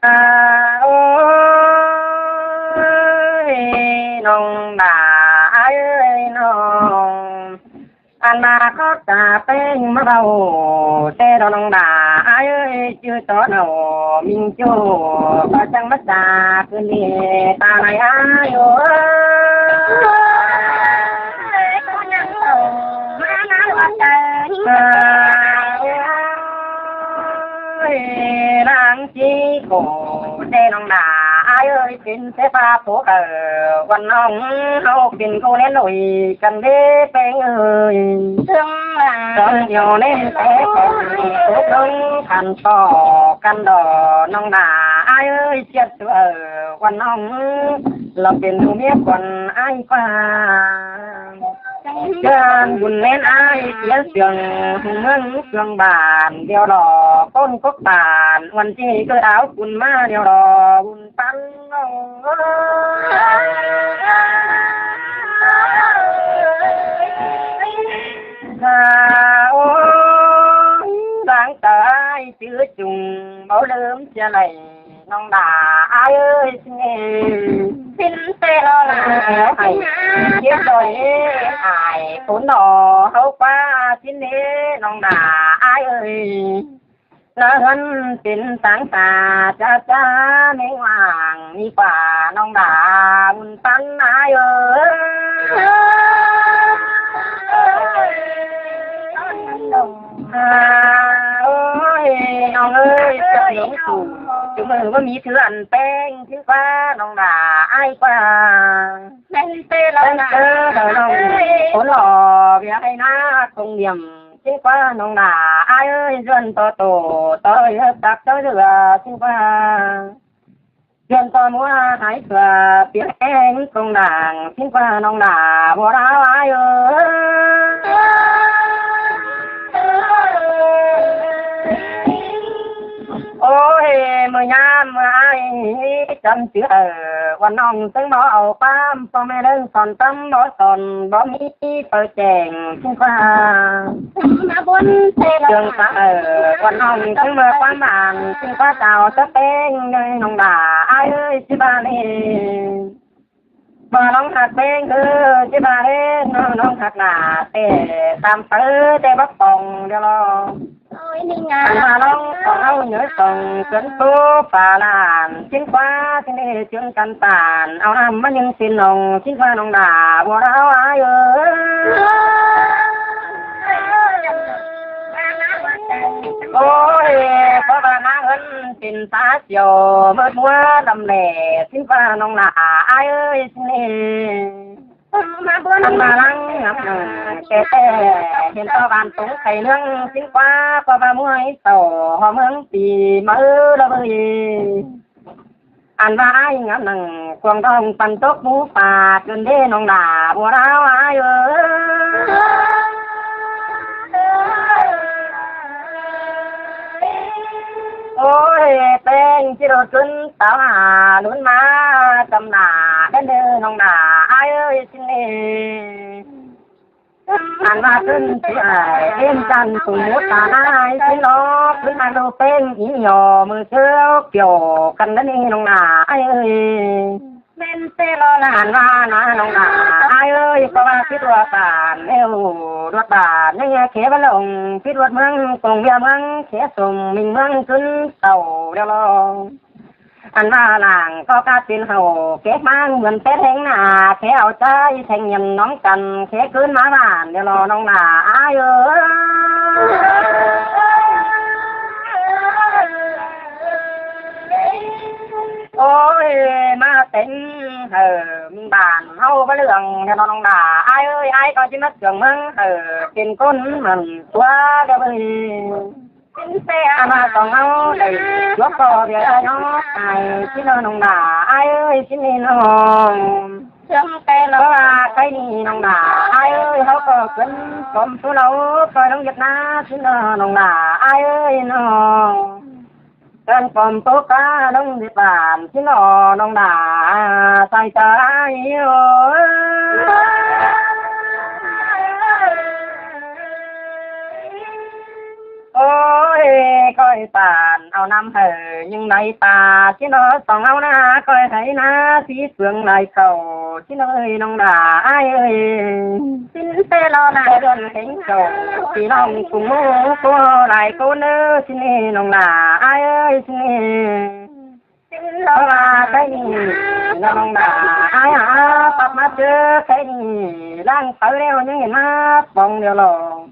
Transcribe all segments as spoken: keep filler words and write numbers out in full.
À, ôi, nong đà ái ơi nong. Ăn mà khóc tả peng mà bảo, tê đó nong đà ái ơi, chứ tó nào mình chú, có chẳng mất xa, cứ đi ta này ai ơi. Ôi, láng chi khổ, tê nong đà ái ơi, pên xe pha phố ở, quần hồng hậu pên cô nén nổi, cần đế peng ơi. Thương là con nhiều nên té peng, số đông khăn to, khăn đỏ, nong đà ái ơi, chết ở quần hồng, là pên thu miết quần ai qua. Chơn bun nén ái, tiết sương, mương sương bản, đeo đỏ, côn cốc bản, quần chi cơ áo quần ma, đeo đỏ, bun pắn. Ôi, đáng tớ ai, chữ trùng, máu lơm chia lầy. Nong đà ái ơi, xin ê. Xin tê lo là ai, chết rồi ê, ai, tốn đỏ, hấu qua, xin ê, nong đà ái ơi. Nó hơn xin sáng tà, cha cha, mêng hoàng, đi qua, nong đà, bun pắn ái ơi. À, ôi, nong ơi, sương nông phủ, chúng mừng có mỹ thứ ăn peng, chứ qua nong đà ai qua. Nên tê lo nong, ôn lò, việc ai na không niệm, chứ qua nong đà ai ơi, duyên to tổ, tôi hợp tác tôi dựa, chứ qua. Duyên to múa thái sửa, tiếng khen công đảng, xin qua nong đà, bùa đáo ai ơi. Ôi, mưa nham, mưa ai, chăm chứa ở, quần nong, tiếng nó ẩu pam, po mẹ đơn, son tâm, bó son, bó mi, tơ chèng, xin qua. Trường xã ở, quần nong, tiếng mưa quán bàn, xin qua chào, tớ tên, nơi nong đà, ai ơi, xin ba nè. Bơ nong hạt bên cứ, chứ ba hê, nong, nong hạt nả, tê, tam tứ, tê bắc phòng, điều lo. Ôi, ninh à. Ăn ba nong, phòng hâu nhớ phòng, cấn tố, phá làn, chín khóa, xin đi, chuyến căn tàn, ao năm, mất những xin nong, chín khóa nong đà, bùa đáo ai ơi. Ôi, có ba má hân, xin phá chiều, mớt múa, đầm lẻ, xin khóa nong đà, ai ơi, xin đi. Ăn mà lăng ngắm nắng, kẻ tè, hiền to bàn túng khay nương, xin qua, qua ba muối tàu, hoa mương tì mơ lo bơi. Ăn ba ai ngắm nắng, cuồng đông pan tốc mũ pà, cơn đê nong đà, bùa đáo ai ơi. Ôi, tên chỉ đột cứng táo à, lún má, tâm đà, đến đê nong đà, ai ơi, xin đi. Ăn ba cứng, chứ ai, em chăn, tùng mút ta ai, xin lo, cứng ăn đô tên, ý nhỏ, mưa sớo, kiểu, căn đến đi nong đà, ai ơi. Bên tê lo là ăn ba, nó nong đà, ai ơi, có ba, xít đuột bản, nếu đuột bản, nhưng nghe khía bắt lồng, xít đuột mương, cùng bia mương, khía sùng, mình mương, cứng tàu, đeo lo. Ăn ba làng có cá tin hậu, kế mang mượn Tết hẹn nà, kế áo trai thanh niên nóng cằn, kế cướn má bản, đeo lo nong đà, ai ơi. Ôi, má tên hở, bản hâu bá lượng, đeo lo nong đà, ai ơi, ai có chứ mất trường mưng, hở, tin côn mặn, tua, đeo bơi. Ăn ba tòng hâu đẩy, chuốc bò bia nó, ai, xin lo nong đà, ai ơi, xin đi nong. Sương tê lo, à, cái đi nong đà, ai ơi, hâu có cướn, cốm số lâu, coi nong Việt Nam, xin lo nong đà, ai ơi, nong. Cơn cốm tố cá, nong Nhật Bản, xin lo nong đà, sai ta ai ơi. Ôi, khỏi tản au năm hở nhưng đáy ta, ꞌchí nó song au ná, khỏi hãy ná, xí phượng lai khẩu, ꞌchí nó ơi, ꞌnọng đả ai ơi. Xin xe lo nà đơn thính khẩu, xí lòng cùng mô cô lai cô nơ, xin ơi, ꞌnọng đả ai ơi, xin ơi. Xin lo là cái gì, ꞌnọng đả ai hả, tặp mắt chứ cái gì, đang tới đeo những gì mắt, bóng đeo lòng.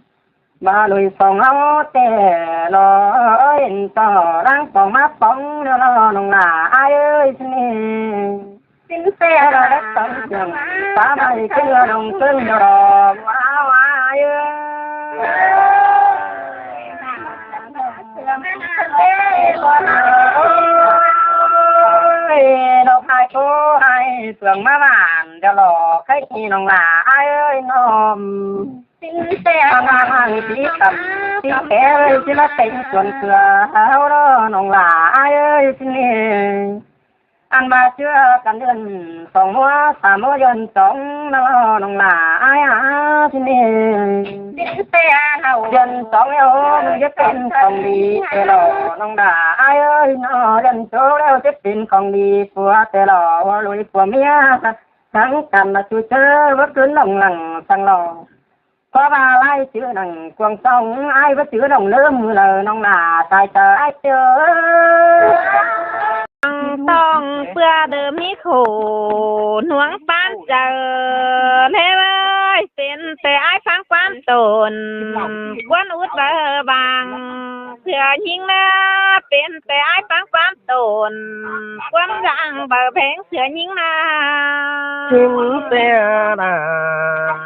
Ba lui song au ꞌtẹ lo, ơi, ên to đang pong mát pong lo lo, ꞌnọng đả ai ơi, xin ơi. Xin xe lo đất sống trường, ba mai cái lo đồng cơn lo lo, wow, ai ơi. Ôi, đọc hai cô hai, tưởng má bản lo lo, cái gì ꞌnọng đả ai ơi, nó. Xin xe ngang hàng tí tầm, xin xe ơi, xin nó tỉnh tuần cửa, háo đó, ꞌnọng đả ai ơi, xin ơi. Ăn ba chưa căn dân, song mua, sa mua dân sống, nó, ꞌnọng đả ai hả, xin ơi. Xin xe háo dân sống, eo, mình biết tên không đi, xe lo, ꞌnọng đả ai ơi, nó, dân số, eo, biết tên không đi, của xe lo, lui của mía, thắng cắn là chú chớ, bất cứ lòng lẳng, sang lo. Có ba lai chữ nẳng cuồng song, ai bất chữ lòng lớ mưa lờ, ꞌnọng đả sai tờ ai chớ. Tong ꞌpưa đơ ꞌmí khổ, ꞌnuống ꞌpán chaư, ꞌlế ơi, pên ꞌtẹ ai phắng ꞌquám tổn, ꞌquán út bơ bang, ꞌsứa ꞌnhính ná, pên ꞌtẹ ai phắng ꞌquám tổn, ꞌquám dang bơ pheng ꞌsứa ꞌnhính ná. Xin xe đả,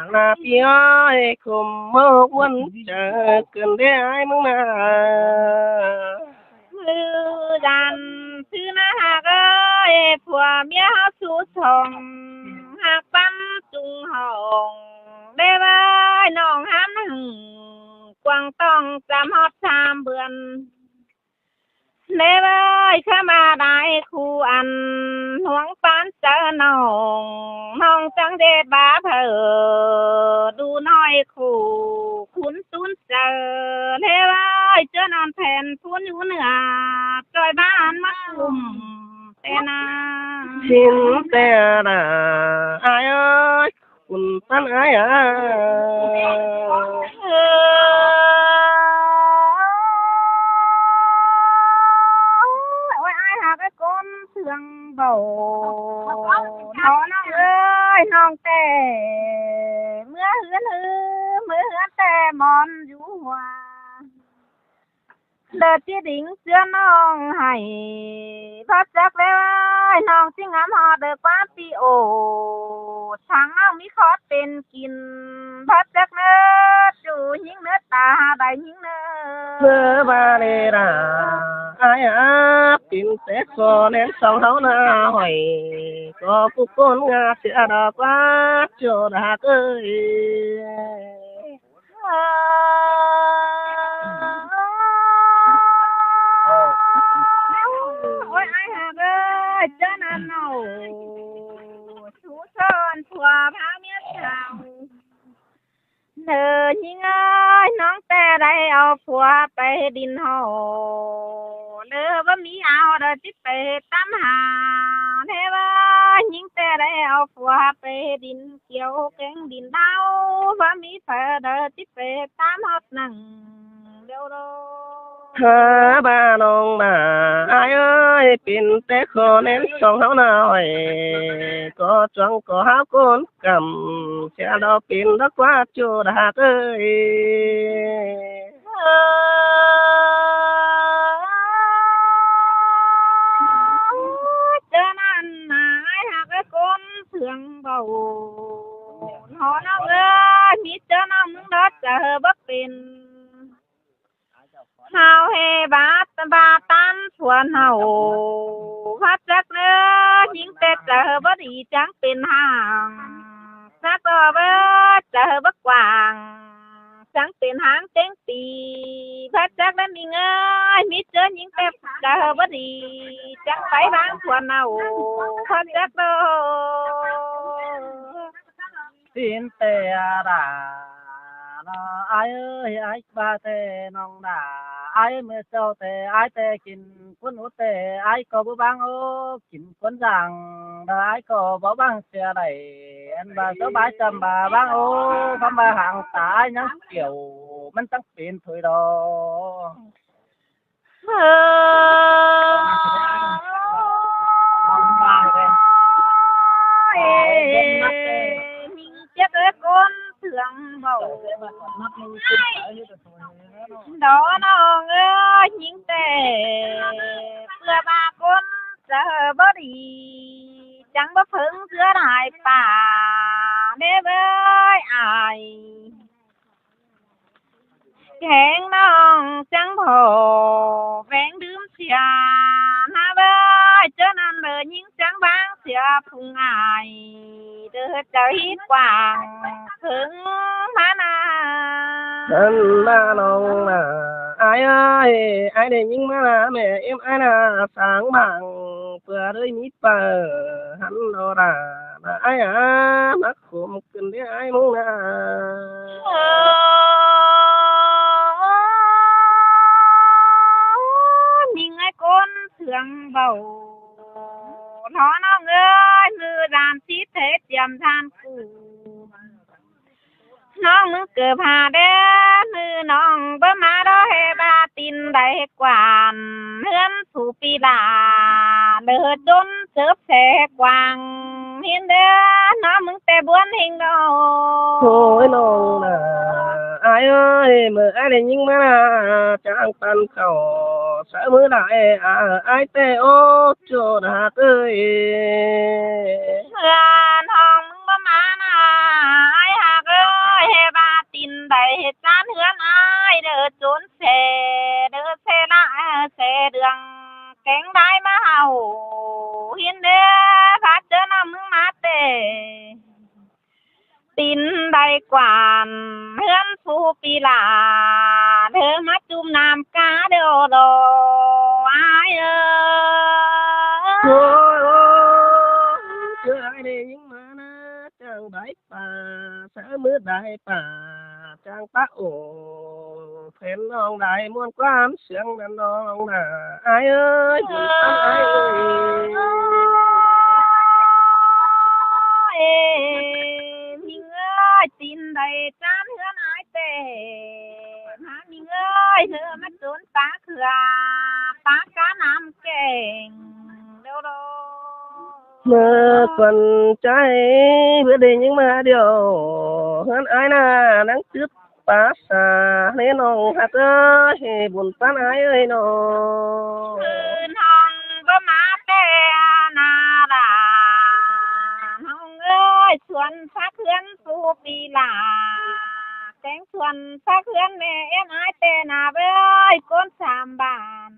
là ꞌpi ơi, khum mô ꞌquán chaư, cơn đế ai ꞌmướng ná. ꞌMự dản thứ ná ꞌhặc ơi, phua ꞌmía háo sú song, ꞌhặc ꞌpắn tung hỏng, ꞌlế ơi, ꞌnọng hán hửng, cuông tong chăm hót chăm bươn. ꞌLế ơi, khá ma đai khu ăn, ꞌnuống ꞌpán chaư ꞌnọng, ꞌnọng chắng đế bá phở, đu ꞌnọi khổ, khún tún chaư. ꞌLế ơi, chớ ꞌnọn phen phún ꞌnhú nưa, ꞌchoi bá ăn mắc khum, ꞌtẹ ná. Xin ꞌtẹ đả, ai ơi, khún ꞌpắn ai à. Ôi, ai hả cái con thường bảo nó ꞌnọng ơi, ꞌnọng ꞌtẹ, ꞌmứa ꞌhướn ư, ꞌmứa ꞌhướn ꞌtẹ mòn dú hua. Đơ ꞌchí đính ꞌchứa ꞌnọng hảy, bát chắc ꞌlế ơi, ꞌnọng ꞌchí ngắm ꞌhọt đơ ꞌquám pi ổ, tháng ꞌnọng ꞌmí khót pên kin, bát chắc ꞌnớ, ꞌchu ꞌnhính ꞌnớ, ta đảy ꞌnhính ꞌnớ. ꞌMưa ba đê đà, ai áp, pên té kho nén song háo ná hỏi, có phúc côn ngã sia đỏ quát, ꞌchu đà ơi. Ôi, ai hả ơi, chớ ꞌnặn nổ. Sú son phua pháo miết thảo. Nơ ꞌnhính ơi, ꞌnọng ꞌtẹ đảy au phua pay đin hô. Nơ báu ꞌmí au đơ ꞌchí pay tắm hả. Nơ báu ꞌnhính ꞌtẹ đảy au phua pay đin kiêu kéng đin đao, báu ꞌmí pay đơ ꞌchí pay tắm hót nẳng đeo đô. Hả ba ꞌnọng đà, ai ơi, pên té kho nén song háo ná hỏi, có chuang có háo côn căm, sia đỏ pên đỏ quát ꞌchu đà ơi. Chớ ꞌnặn ná ai hả cái con thường bảo, nó ꞌnọng ơi, ꞌmí chớ ꞌnọng ꞌmướng đỏ chớ báu pên. Háo ꞌhế bát ba tán thuôn hảu, bát chắc ꞌnớ, ꞌnhính ꞌtẹ chớ báu đi chắng pên hàng, chắc đỏ báu chớ báu quảng, chắng pên hàng chếng ti, bát chắc ꞌnớ ꞌnhính ơi, ꞌmí chớ ꞌnhính ꞌtẹ chớ báu đi chắng pay bang thuôn hảu, bát chắc đỏ. Xin ꞌtẹ đà, nó ai ơi, ai ba ꞌtẹ ꞌnọng đà. Ai ꞌmưa sau ꞌtẹ, ai ꞌtẹ kin ꞌcốn ú ꞌtẹ, ai ꞌcọ báu bang ô, kin ꞌcốn dang, ai ꞌcọ báu bang sia đảy, ăn ꞌva sau bái chăm ꞌva bang ô, khắm ꞌva hang ta ai ꞌnhắng kiẻo, ꞌmắn chắng pên thôi đó. Ôi, ꞌnhính ꞌchớ ꞌcốn sương báu. Đó ꞌnọng ơi, ꞌnhính ꞌtẹ, ꞌpưa ꞌva ꞌcốn chaư báu đi, chắng báu phớng ꞌdứa lai pả, ꞌnê ꞌvới ai. Kéng ꞌnọng chắng báu, ꞌvén đưm sia, ꞌnạ ꞌvới, ꞌchớ ꞌnặn ꞌlẹo ꞌnhính chắng bang sia phung ai, đơ chaư hít quảng, phớng ꞌmá ꞌnạ. Ăn ꞌmá ꞌnọng ꞌnạ, ai ơi, ai đảy ꞌnhính ꞌmá ꞌnạ, ꞌmẹ ꞌếm ai ꞌnạ, sáng bang, ꞌpưa đới mít pă, hăn lo đa, ꞌnạ ai a, ꞌmặc khôm ꞌcứn đé ai ꞌmướng ꞌnạ. Ơ, ꞌnhính ơi ꞌcốn sương báu, nó ꞌnọng ơi, ꞌmưa dan chít thế tiệm than cù. ꞌNọng ꞌmứng ꞌcọ pha đé, ꞌnư ꞌnọng báu ꞌmá đó ꞌhế ꞌva tin đảy quảng, ꞌhướn phủ pi lạ, đơ ꞌchốn chớp xe quảng, ꞌhiến đé, ꞌnọng ꞌmứng ꞌtẹ buôn ꞌhính đó. Ôi ꞌnọng ꞌnạ, ai ơi, ꞌmưa ai đảy ꞌnhính ꞌmá ꞌnạ, chắng tăn khảu, sáư ꞌmưa đảy, a, ai ꞌtẹ ô, ꞌchớ đa ơi. ꞌMưa ꞌnọng ꞌmứng báu ꞌmá ꞌnạ, ai hák ơi, ꞌhế ꞌva tin đảy, chán ꞌhướn ai, đơ ꞌchốn xe, đơ xe lạ, xe đường, kéng đảy ꞌmá hảu, ꞌhiến đé, pha ꞌchớ ꞌnọng ꞌmứng ꞌmá ꞌtẹ. Tin đảy quảng, ꞌhướn phủ pi lạ, đơ ꞌmá ꞌchum ꞌnặm cá đeo đo, ai ơi. Ôi, ôi, ꞌchớ ai đảy ꞌnhính ꞌmá ꞌnạ, chắng đảy pả, sáư ꞌmưa đảy pả, chắng pả ô, phén ꞌnọng đảy ꞌmuôn ꞌquám sương ꞌnặn ꞌnọng ꞌnạ, ai ơi, ꞌchớ ai ơi. Ôi, ꞌnhính ơi, tin đảy chán ꞌhướn ai ꞌtẹ, ꞌmá ꞌnhính ơi, ꞌhứ ꞌmá ꞌchốn pá khưa, pá cá ꞌnặm kéng, đeo đo. ꞌMưa khuôn ꞌchái, ꞌmưa đảy ꞌnhính ꞌmá điêu, ꞌhướn ai ꞌnạ, ꞌnăng chứt pá sa, ꞌnê ꞌnọng hák ơi, ꞌhế bun pán ai ơi ꞌnọng. ꞌCứ ꞌnọng báu ꞌmá ꞌtẹ ꞌnạ đa, ꞌnọng ơi, suôn sắc ꞌhướn phủ pi lạ, kéng suôn sắc ꞌhướn ꞌmẹ ꞌếm ai ꞌtẹ ꞌnạ ꞌvới, ꞌcốn sam bản.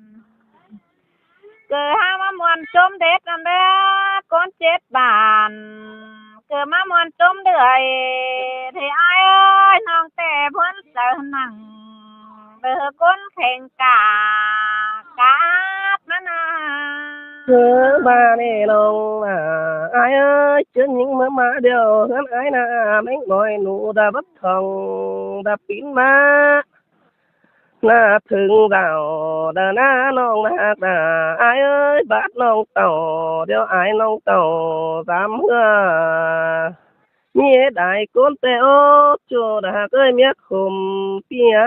ꞌCọ hák ꞌmá muôn ꞌchốm đét ꞌnặn đé, ꞌcốn chết bản. ꞌCọ ꞌmá muôn ꞌchốm đưới, thế ai ơi, ꞌnọng ꞌtẹ ꞌmuôn saư nẳng, đơ ꞌcốn kheng cả, cát ꞌmá ꞌnạ. Hơ, ꞌva ꞌnê ꞌnọng ꞌnạ, ai ơi, ꞌchớ ꞌnhính ꞌmá ꞌmá điêu, ꞌhướn ai ꞌnạ, ꞌmếng ꞌmoi ꞌnụ đa báu thong, đa pín ꞌmá. ꞌNạ thưng dảo đa ꞌnạ ꞌnọng ꞌnạ, ai ơi, bát ꞌnọng tảu, điêu ai ꞌnọng tảu, dám ꞌhứa. ꞌMí ết ai ꞌcốn ꞌtẹ ô, ꞌchớ đa ơi, ꞌmía khôm pi a,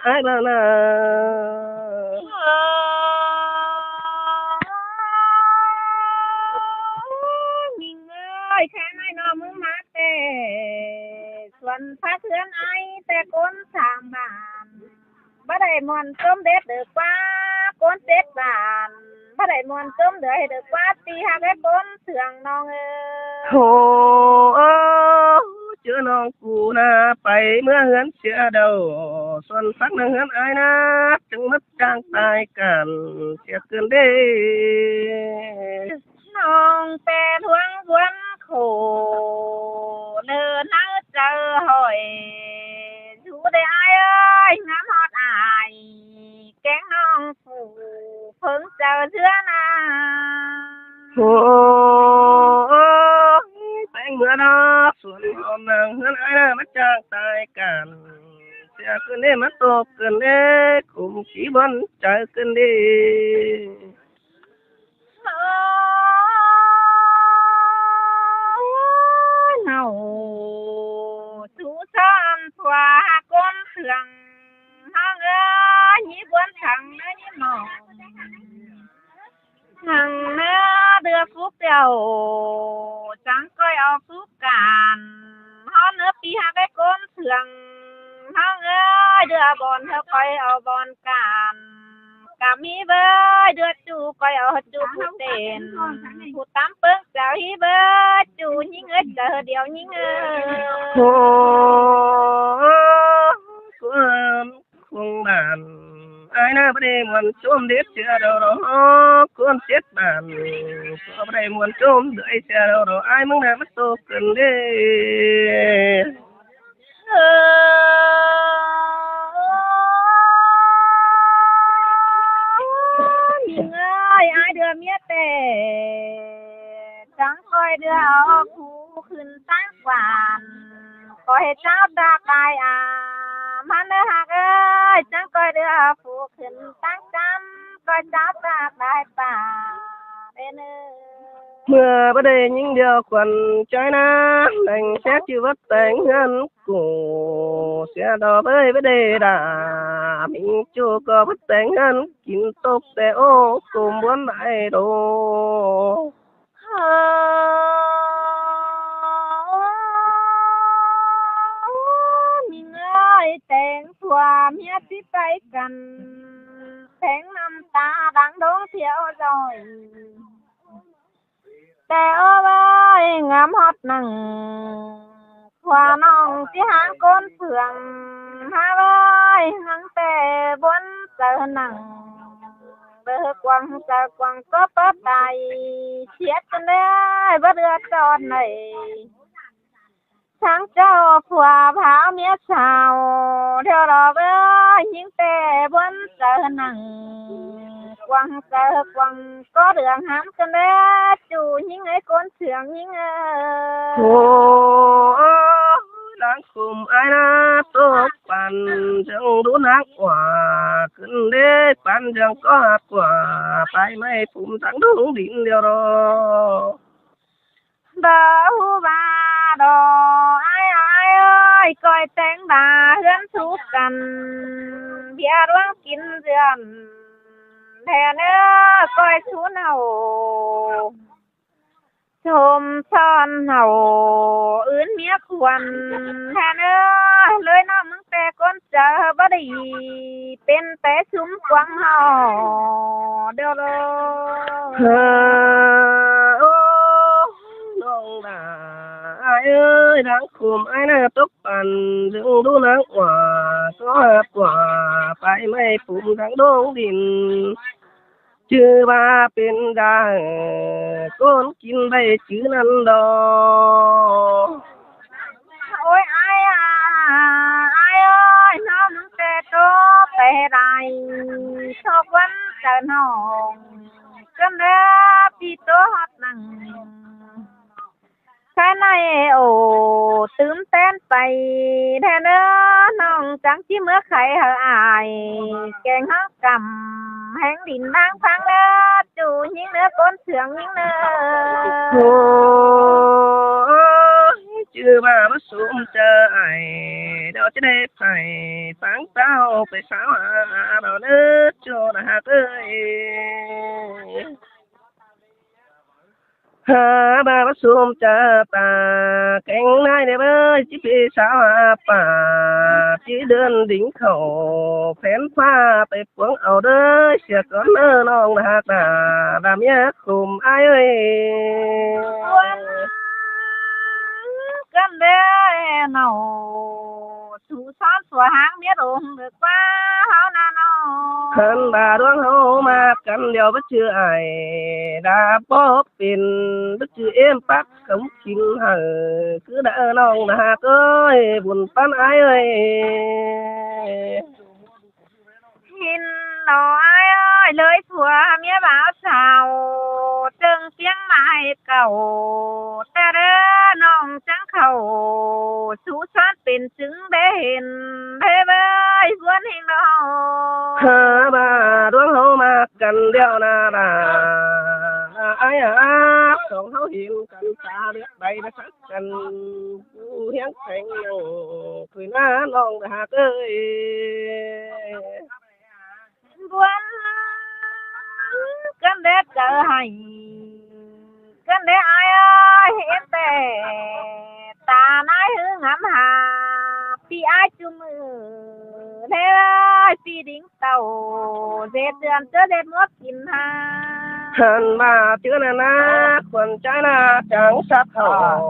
ai ꞌva ꞌnạ. ꞌNhính ơi, kha ꞌnị ꞌnọng ꞌmá ꞌtẹ, suôn sắc ꞌhướn ai ꞌtẹ ꞌcốn sam bản. Báu đảy muôn ꞌchốm đét đảy ꞌquá ꞌcốn chết bản. Báu đảy muôn ꞌchốm đét đảy ꞌquá ti hák ꞌcốn sương ꞌnọng ơi. Hô, ơ, ꞌchớ ꞌnọng cu ꞌnạ pay ꞌmưa ꞌhướn sia đaư, suôn sắc ꞌnưng ꞌhướn ai ꞌnạ, chắng mết chang tai cản sia ꞌcươn đê. ꞌNọng ꞌtẹ ꞌluống ꞌguôn khổ, ꞌnớ ꞌnáo chaư hỏi, dú đê ai ơi, ngắm ꞌhọt ai, kéng ꞌnọng phủ, phớng chaư ꞌdứa ꞌnạ. Ôi, ôi, ôi, peng ꞌmưa ꞌnạ, suôn ꞌnọng ꞌnưng ꞌhướn ai ꞌnạ, mết chang tai cản Chả cần đi mà tô cần đi, cũng chỉ buồn chả cần đi. Ôi, nau, sú son sua cốn sương, hăng ơi, nhí buôn thẳng nữa nhí mỏng. Hăng nữa đưa phúc tiểu, chẳng coi ao phúc cản. Hó nữa pi hăng cái cốn sương, hăng ơi, đưa bọn hơ coi ao bọn cản. Cảm hí bơi, đưa chu coi ao chu phú tên. Phú tám pướng chào hí bơi, chu nhính ơi, chào điều nhính ơi. Ôi, ôi, ôi, bản. Ai nă bơ đê muôn chôm đếp chia đầu đó, cuốn chết bản. Có bơ đê muôn chôm đuổi chia đầu đó, ai mưng nă mất tô cần đê. Nhính ơi, ai đưa miết tê, chẳng coi đưa ao phú khửn tăng quản. Coi cháo ta tai à, măn ơi hạc ơi, chẳng coi đưa phú khửn tăng chăm, coi cháo ta tai bà. Bên ơi. Mưa bơ đê nhính điều khuẩn chói ná, đành xét chữ vất tánh ngăn. Cô sẽ đó với bơ đê đà, mình chu có vất tánh ngăn, kín tốc tè ô, cô muốn ai đồ. Nhính ơi, teng thua miết tí tay cần, teng năm ta đang đốn thiệu rồi. Tè ô ơi, ngắm hót nẳng, thua nong tí háng cốn phường, há ơi, háng tè buôn sơ nẳng. Bơ quăng sơ quăng có bớt đài, chiết chân đê, bớt đưa tròn này. Sáng châu phua pháo miết sao, theo đó bơ, nhính tè buôn sơ nẳng. Quăng sơ quăng có đường hám chân đê, chu nhính ấy cốn sương nhính ơi. Ôi, láng khùm ai nă tốc păn, dâng đú nắng ua, cơn đê păn dâng có hạt ua, tay mây phùm thắng đúng đỉnh điều đó. Đó hú ba đó, ai ai ơi, coi teng ba hướn sú căn, bia ruông kín dườn, thè nơ coi sú nầu. Chôm son hảu ứn mía khuôn, hên ơ, lơi nọ mưng pé cốn chaư bá đi, pên pé sum quăng hảu, đô lô. Hơ, ô, nông đà, ai ơi, đáng khùm ai nà tốc păn, dưng đu nắng ua, có hạt ua, pái mây phùm tháng đông đìn. Chứ ba pên đa, cốn kín bay chứ năn đo. Ôi ai à, ai ơi, nó mưng tê tô tê đài, tô quấn tê nông, cơn đê pi tô hót nặng. Cái này ổ tứm tên pay, thế nữa nông trắng chỉ mưa khay hở ai, kèng hót cằm, hén đín đang phang nữa, chủ những nữa cốn sướng những nữa. Ôi, chứ ba bá sum chơ ai, đó chứ đê phải, phang tao phải sao à, đó nữa, cho là hạt ơi. Hả, ba bá sum chơ ta, keng nai đê bơi, chỉ pì sao hả, pà, chỉ đơn đính khẩu, phén pha, pê puống ẩu đơi, sia con nơ nong đà hạt đà, đà mía khùm ai ơi. Cơn đê nầu, sú son sủa háng miết ủng được qua háo nà nầu. Khăn bà đuông háo mà căn điều bất chư ai, đà bóp pên bất chư êm pắc cống kín hở, cứ đà nong đà hạt ơi, buồn păn ai ơi. Hin nó ai ơi, lơi phua mía báo sao, trưng tiếng mai cầu, ta đê nông trắng khẩu, sú sát pên chứng đé hên, đé bai ꞌguốn ꞌhịnh ꞌnọ. Ha, ꞌva ꞌluống ꞌháu ꞌmặc căn ꞌlẹo ꞌna đa, ai ꞌnớ, song ꞌháu hên căn ta ꞌlẹo đảy ꞌna sắc căn, ꞌcứ ꞌhiếng kheng ꞌnăng, ꞌcứ ꞌna ꞌnọng đa ꞌhặc ới. ꞌGuốn căn đé chaư hảy, căn đé ai ơi, hên ꞌtẹ ta ꞌnái ꞌhứ ngắm ha, ꞌpi ai ꞌchu ꞌmự, ꞌlẹo ꞌpi đinh tảu, ꞌdệt ꞌdượn ꞌchớ ꞌdệt ꞌmứa kin ha. Hăn ꞌva ꞌchớ ꞌnặn ꞌna, khuôn ꞌchái ꞌna chắng sắp hảư,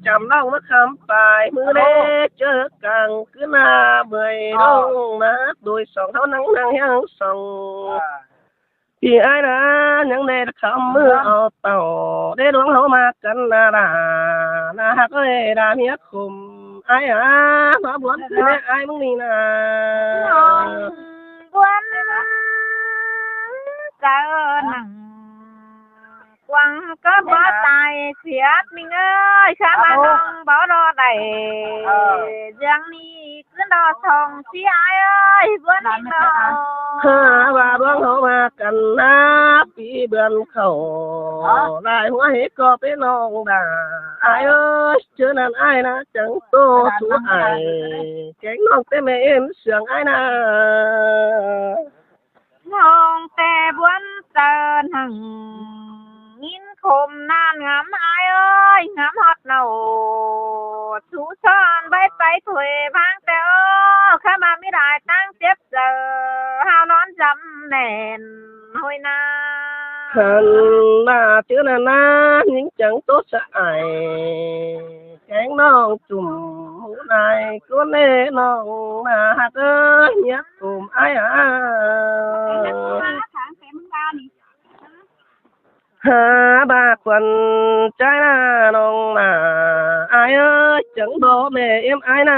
chăm ꞌlọng ꞌmá khắm pay, ꞌmự đé ꞌchớ cang ꞌcứ ꞌna bưởi ꞌlống ꞌna, đuổi song ꞌháu ꞌnăng ꞌnăng ꞌhiếng song. ꞌPi ai ꞌna, ꞌnhắng đé khắm ꞌmự au tảu, đé ꞌluống ꞌháu ꞌmặc căn ꞌna đa, ꞌna ꞌhặc ới đa ꞌmía khôm. Ai ꞌnớ, ꞌmá ꞌguốn ꞌcứ đé ai ꞌmứng ꞌnị ꞌna. ꞌGuốn chaư ꞌnăng quăng cắp báu tai siết ꞌmính ơi, ꞌchớ ꞌva ꞌnọng báu ꞌlo đảy. ꞌDương ꞌnị ꞌcứ ꞌlo song ꞌchí ai ơi, ꞌguốn ꞌnị ꞌnọ. Ha, ꞌva ꞌluống ꞌháu ꞌmặc căn ꞌna, ꞌpi bươn khảu, lai ꞌhua hế ꞌcọ pên ꞌnọng đa. Ai ơi, ꞌchớ ꞌnặn ai ꞌna chắng ꞌtố sú ai, kéng ꞌnọng té ꞌme ꞌếm siêng ai ꞌna. ꞌNọng té ꞌbuôn chaư ꞌnăng, ꞌnghín khôm ꞌnặn ngắm ai ơi, ngắm ꞌhọt ꞌnọ. Sú son báu pay thuê ꞌváng ꞌtẹ ơ, khá ꞌva ꞌmí lai ꞌtáng chếp chaư, ꞌhao ꞌnón dăm ꞌnẹn ꞌhôi ꞌna. Hăn ꞌva ꞌchớ ꞌnặn ꞌna, ꞌnhính chắng ꞌtố sa ai, kéng ꞌnọng chum ꞌhụ lai ꞌcốn ꞌnê ꞌnọng ꞌna ꞌhặc ới, ꞌmía khôm ai a. Ha, ꞌva khuôn ꞌchái ꞌna ꞌnọng ꞌna, ai ới, chắng báu ꞌme ꞌếm ai ꞌna,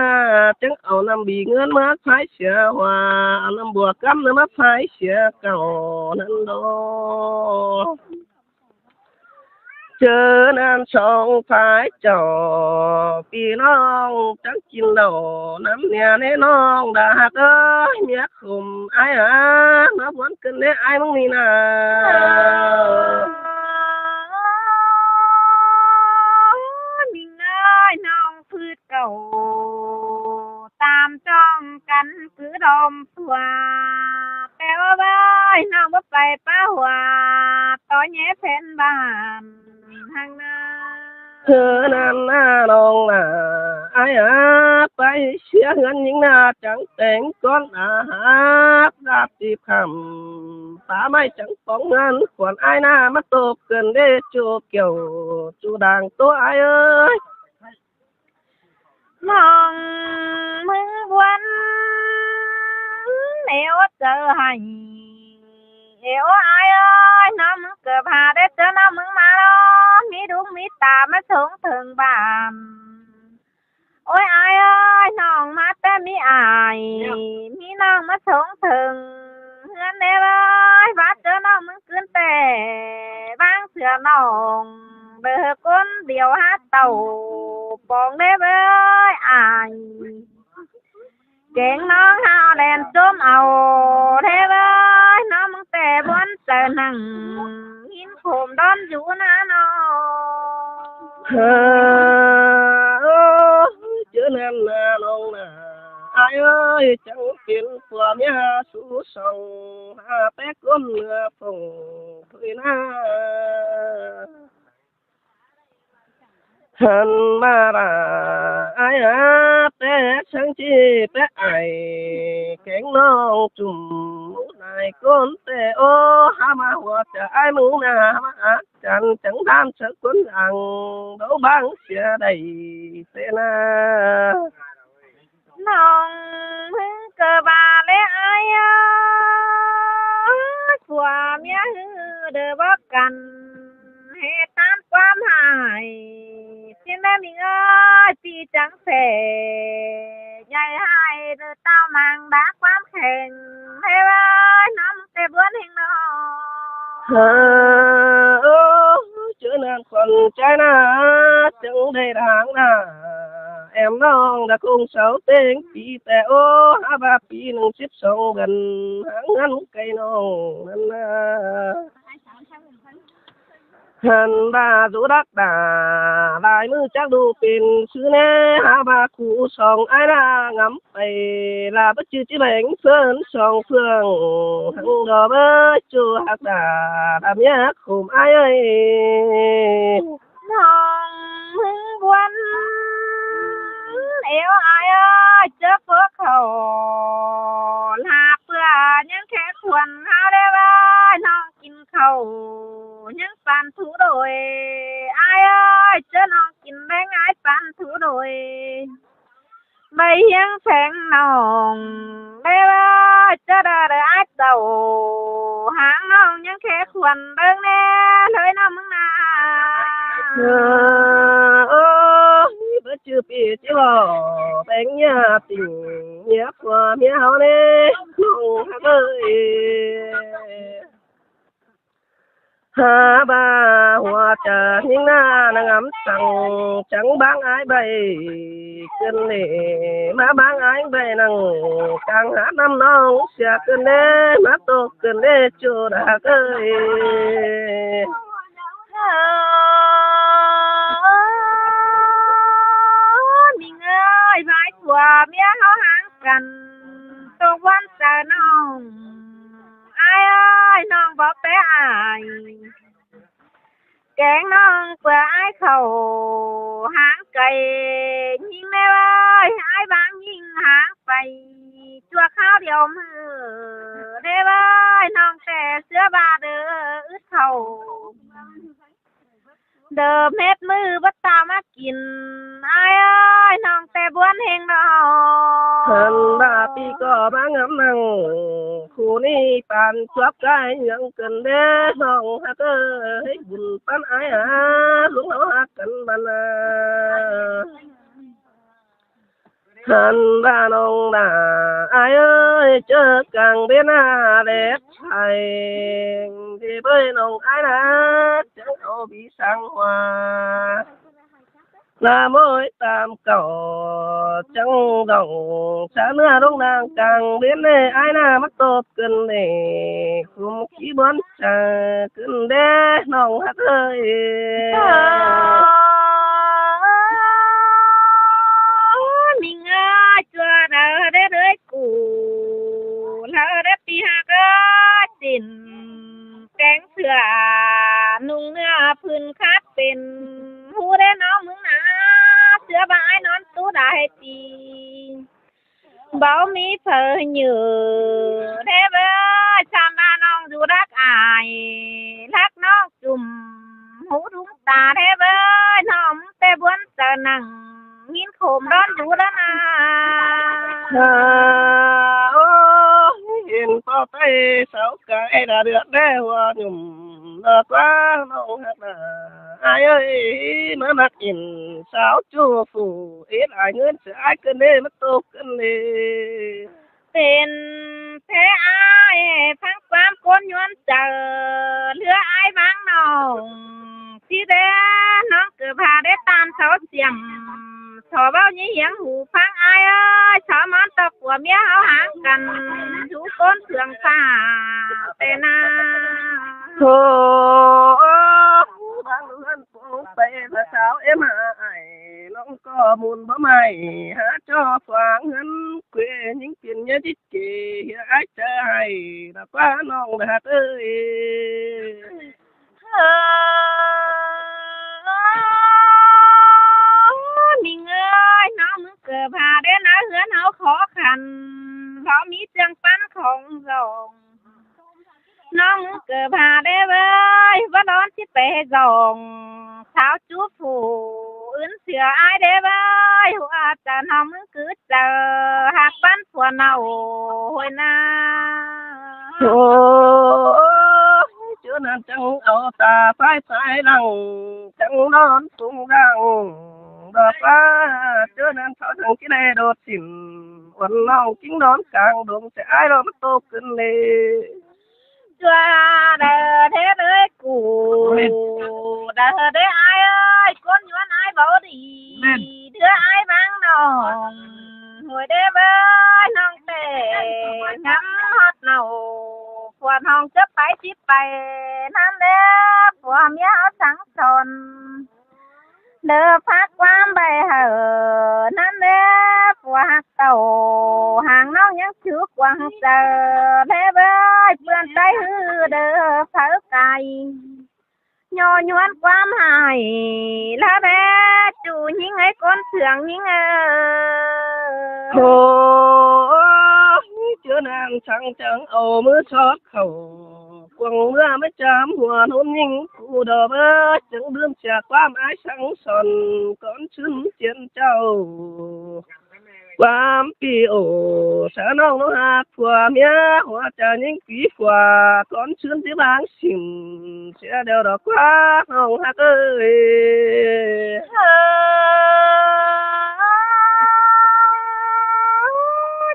chắng au ꞌnặm bi ꞌngớn ꞌmá phái sia hua, au ꞌnặm bua cắm ꞌnớ ꞌmá phái sia cảu ꞌnặn đô. ꞌChớ ꞌnặn song phái chảu ꞌpi ꞌnọng chắng kin lảu ꞌnặm ꞌnẹ ꞌnê ꞌnọng đa ꞌhặc ới, ꞌmía khôm ai a, ꞌmá ꞌguốn ꞌcứn ꞌnê ai ꞌmứng ꞌnị ꞌna. ꞌMính ơi, ꞌnọng phứt cảu tam ꞌchong căn cứ đom phua, ꞌtẹ ơ ꞌvới, ꞌnọng báu pay pá hua, tó ꞌnhé phén bản hăng ꞌna. ꞌChớ ꞌnặn ꞌna ꞌnọng ꞌna, ai a, pay sia ꞌhướn ꞌnhính ꞌna chắng téng cón a hák, ꞌdạp ꞌtịp khảm pá ꞌmạy chắng póng ꞌngớn khuôn ai ꞌna ꞌmá ꞌtộp cơn đê ꞌchu kiẻo ꞌchu đang ꞌtố ai ới. ꞌNọng ꞌmứng ꞌguốn ẻo chaư hảy, ẻo ai ơi, ꞌnọng ꞌmứng ꞌcọ pha đé ꞌchớ ꞌnọng ꞌmứng ꞌmá ꞌlo, ꞌmí đúng ꞌmí ta ꞌmá sống thơng bản. Ôi ai ơi, ꞌnọng ꞌmá té ꞌmí ai, ꞌmí ꞌnọng ꞌmá sống thơng ꞌhướn ꞌnê ꞌvới, ꞌva ꞌchớ ꞌnọng ꞌmứng ꞌcứn ꞌtẹ, ꞌváng sia ꞌnọng đe ꞌcốn điêu hák tảu pong ꞌnê ꞌvới ai. Kéng ꞌnọng ꞌhao đen ꞌchốm au ꞌnê ꞌvới, ꞌnọng ꞌmứng ꞌtẹ ꞌbuôn chaư ꞌnăng, ꞌnhính khôm đón dú ꞌna ꞌnọng. Ha, ơ, ꞌchớ ꞌnặn ꞌna ꞌnọng ꞌna, ai ới, chắng pên phua ꞌmía sú song, ha, té ꞌcốn ꞌnưa phông thôi ꞌna. Hăn ꞌva đa ai a, té săng ꞌchí té ai, kéng ꞌnọng chum lai ꞌcốn ꞌtẹ ơ, ha ꞌmá hua chaư ai ꞌmứng ꞌna, ha ꞌmá ác chăn chắng đam chaư ꞌcốn dang, báu bang sia đảy ꞌtẹ ꞌna. ꞌNọng ꞌmứng ꞌcọ ba ꞌlé ai a, phua ꞌmía ꞌhứ đe báu căn, ꞌhế ꞌtán ꞌquám hại, ꞌchí ꞌmé ꞌmính ơi, ꞌpi chắng phe, dạy hại đe ꞌtạu mang đá ꞌquám kheng, ꞌhế ꞌvới, ꞌnọng ꞌmứng ꞌtẹ ꞌbuôn ꞌhính ꞌnọ. Ha, ơ, ꞌchớ ꞌnặn khuôn ꞌchái ꞌna, chắng đảy đang ꞌna. Em ꞌnọng đã ꞌcóng sáu ꞌtếng pi ꞌtẹ ꞌô, hák ꞌva pi ꞌnưng síp song bươn, háng ꞌngớn cai ꞌnọng ꞌnặn ꞌna. Hăn ꞌva dú đắc đả, lai ꞌmự chắc đu pên ꞌsứ ꞌnê, hák ꞌva cu song ải ꞌna ngắm pay, ꞌla báu ꞌchư ꞌchí bẻng ꞌphớn song ꞌphướng, hăng đo báu ꞌchu hák đả, đa ꞌmía khôm ải ơi. ꞌNọng ꞌmứng buôn ẻo ải ơi, ꞌchớ ꞌpưa khảu, ꞌla ꞌpưa ꞌnhắng khék khuôn ꞌháu đé ꞌvái, ꞌnọng kin khảu ꞌnhắng păn thú đôi. Ải ơi, ꞌchớ ꞌnọng kin ꞌváng ải păn thú đôi, ꞌvạy ꞌhiếng pheng ꞌnọng đé ꞌvái, ꞌchớ đa đa ải tảu, háng ꞌnọng ꞌnhắng khék khuôn ꞌváng ꞌnê, ꞌlới ꞌnọng ꞌmứng ꞌna. Ơ, ơ, báu ꞌchư pi ꞌchí ꞌvọ, bẻng ꞌmía tỉnh, ꞌmía ꞌpưa ꞌmía ꞌháu ꞌnê, ꞌnọng hák ơi. Hák ꞌva hua chaư ꞌnhính ꞌna ꞌnăng ngắm săng, chắng ꞌváng ải ꞌvạy ꞌcứn ꞌnị, ꞌmá ꞌváng ải ꞌvạy ꞌnăng, cang hák ꞌnặm ꞌnọng sia ꞌcứn đé, ꞌmá ꞌtộc ꞌcứn đé ꞌchu đa ơi. ꞌMính ơi, ꞌvạy ꞌpưa ꞌmía ꞌháu háng căn, ꞌtộc ꞌvắn chaư ꞌnọng. Ải ơi, ꞌnọng báu pé ải, kéng ꞌnọng ꞌpưa ải khảu háng cai, ꞌnhính đé ꞌvái, ải ꞌváng ꞌnhính háng pay, ꞌchua kháo điêu ꞌmự đé ꞌvái, ꞌnọng ꞌtẹ ꞌsứa ꞌva đơ ứt khảu, đơ mết ꞌmự báu táo ꞌmá kin. Ải ơi, ꞌnọng ꞌtẹ buôn ꞌhêng ꞌnọ. Hăn ꞌva pi ꞌcọ ꞌmá ngắm ꞌnăng, khu ꞌnị păn chuốp cai ꞌnhắng ꞌcứn đé, ꞌnọng hák ơi, bun păn ải a, ꞌluống ꞌháu hák căn băn a. Hăn ꞌva ꞌnọng đa ải ơi, ꞌchớ cang bến a, đét thảy, đi bới ꞌnọng ải ꞌna, chắng au bí sáng hoa. ꞌLa ꞌmới tam cảu chắng dỏng, sa ꞌnưa ꞌlống đang cang bến ꞌnê, ải ꞌna ꞌmá ꞌtộc ꞌcứn ꞌnị, khum ꞌchí buôn chaư ꞌcứn đé, ꞌnọng hák ơi. Ơ, ꞌmính ơi, ꞌchua đaư đé đới cu, ꞌlạ đé pi hák ơi, chỉn kéng sửa, ꞌnung ꞌnưa phưn khát pên, ꞌhụ đé ꞌnọng ꞌmứng ꞌna, ꞌsứa ꞌva ải ꞌnón tú đa ꞌhế pi. Báu ꞌmí phaư nhự đé ꞌvới, sam ꞌva ꞌnọng dú đắc ải, lắc ꞌnọng chum, ꞌhụ đúng ta đé ꞌvới, ꞌnọng ꞌtẹ buôn chaư ꞌnăng, ꞌnhính khôm đón dú đón a. Hả, ơ, hên ꞌpo ꞌTáy sáu cai đa được đé hua nhùm, đa ꞌquá ꞌnọng hák đa. Ải ơi, ꞌmá ꞌmặc ỉn sáu ꞌchu phủ, ết ải ꞌngớn sửa ải ꞌcứn đé, ꞌmá ꞌtộc ꞌcứn đé. Pên ꞌtẹ ải, phắng ꞌquám ꞌcốn ꞌnhuôn chaư, ꞌlứa ải ꞌváng ꞌnọng, ꞌchí đé ꞌnọng ꞌcọ pha đé ꞌtan sáu ꞌsiêm, so báu ꞌnhí hiếng ꞌhụ phắng ải ơi, so ꞌmón ꞌtộc ꞌpưa ꞌmía ꞌháu háng căn, dú ꞌcốn phượng pha ꞌtẹ ꞌna. Ơ, ơ, bang ꞌlươn pông pay ꞌva sáu ém ải, ꞌnọng ꞌcọ mun báu ꞌmạy, hák ꞌchọ phang ꞌhướn quê, ꞌnhính piên ꞌnhá chít kê, ꞌhia ải chaư ải, đa ꞌquá ꞌnọng đa hák ơi. Ơ, ꞌmính ơi, ꞌnọng ꞌmứng ꞌcọ pha đé ꞌná ꞌhướn ꞌháu khó khăn, báu ꞌmí ꞌchương păn khong dong. ꞌNọng ꞌmứng ꞌcọ pha đé ꞌvới, báu đón chít pay dong, sáu ꞌchu phủ, ứn sửa ải đé ꞌvới, hua chaư ꞌnọng ꞌmứng cứ chaư, hák păn phua ꞌnọng ꞌhội ꞌna. Ơ, ơ, ꞌchớ ꞌnặn chắng au ta phái phái lăng, chắng đón tung đăng, đo ꞌquá, ꞌchớ ꞌnặn sáu chắng ꞌchí đé đột chỉn, uôn ꞌnọng ꞌchính đón cang đông, sửa ải ꞌnọng ꞌmá ꞌtộc ꞌcứn đé. ꞌChua đaư đé đới cu, đaư đé ải ơi, ꞌcốn ꞌnhuôn ải báu đi, đứa ải ꞌváng Ôi, đé ơi, ꞌnọng ꞌtẹ ngắm hót ꞌnặn, phua ꞌnọng chớp pay chớp pay ꞌnặn đé, phua ꞌmía sắng son. Đơ phák ꞌquám bay hảư ꞌnặn đé, phua ꞌhặc tảu, hang ꞌnọng ꞌnhắng chứ quăng chaư, đé ơi, ꞌpươn tay ꞌhứ đơ pháư cai. Nho nhuan ꞌquám hại ꞌlạ đé, ꞌchu ꞌnhính ơi, ꞌcốn sương ꞌnhính ơi. Ôi, ꞌchớ ꞌnặn sắng chắng au ꞌmứ sót khảu, quăng ꞌmứa ꞌmá chám hua ꞌnốn ꞌnhính cu đo bá, chắng đưm sia ꞌquám ải sắng son, cón ꞌsứn chiên chảu. ꞌQuám pi ổ, sa ꞌnọng ꞌnọ ꞌhặc phua ꞌmía, hua chaư ꞌnhính pí phua, cón ꞌsứn tí báng sỉm, sia điêu đo ꞌquá ꞌnọng ꞌhặc ơi. Ơ,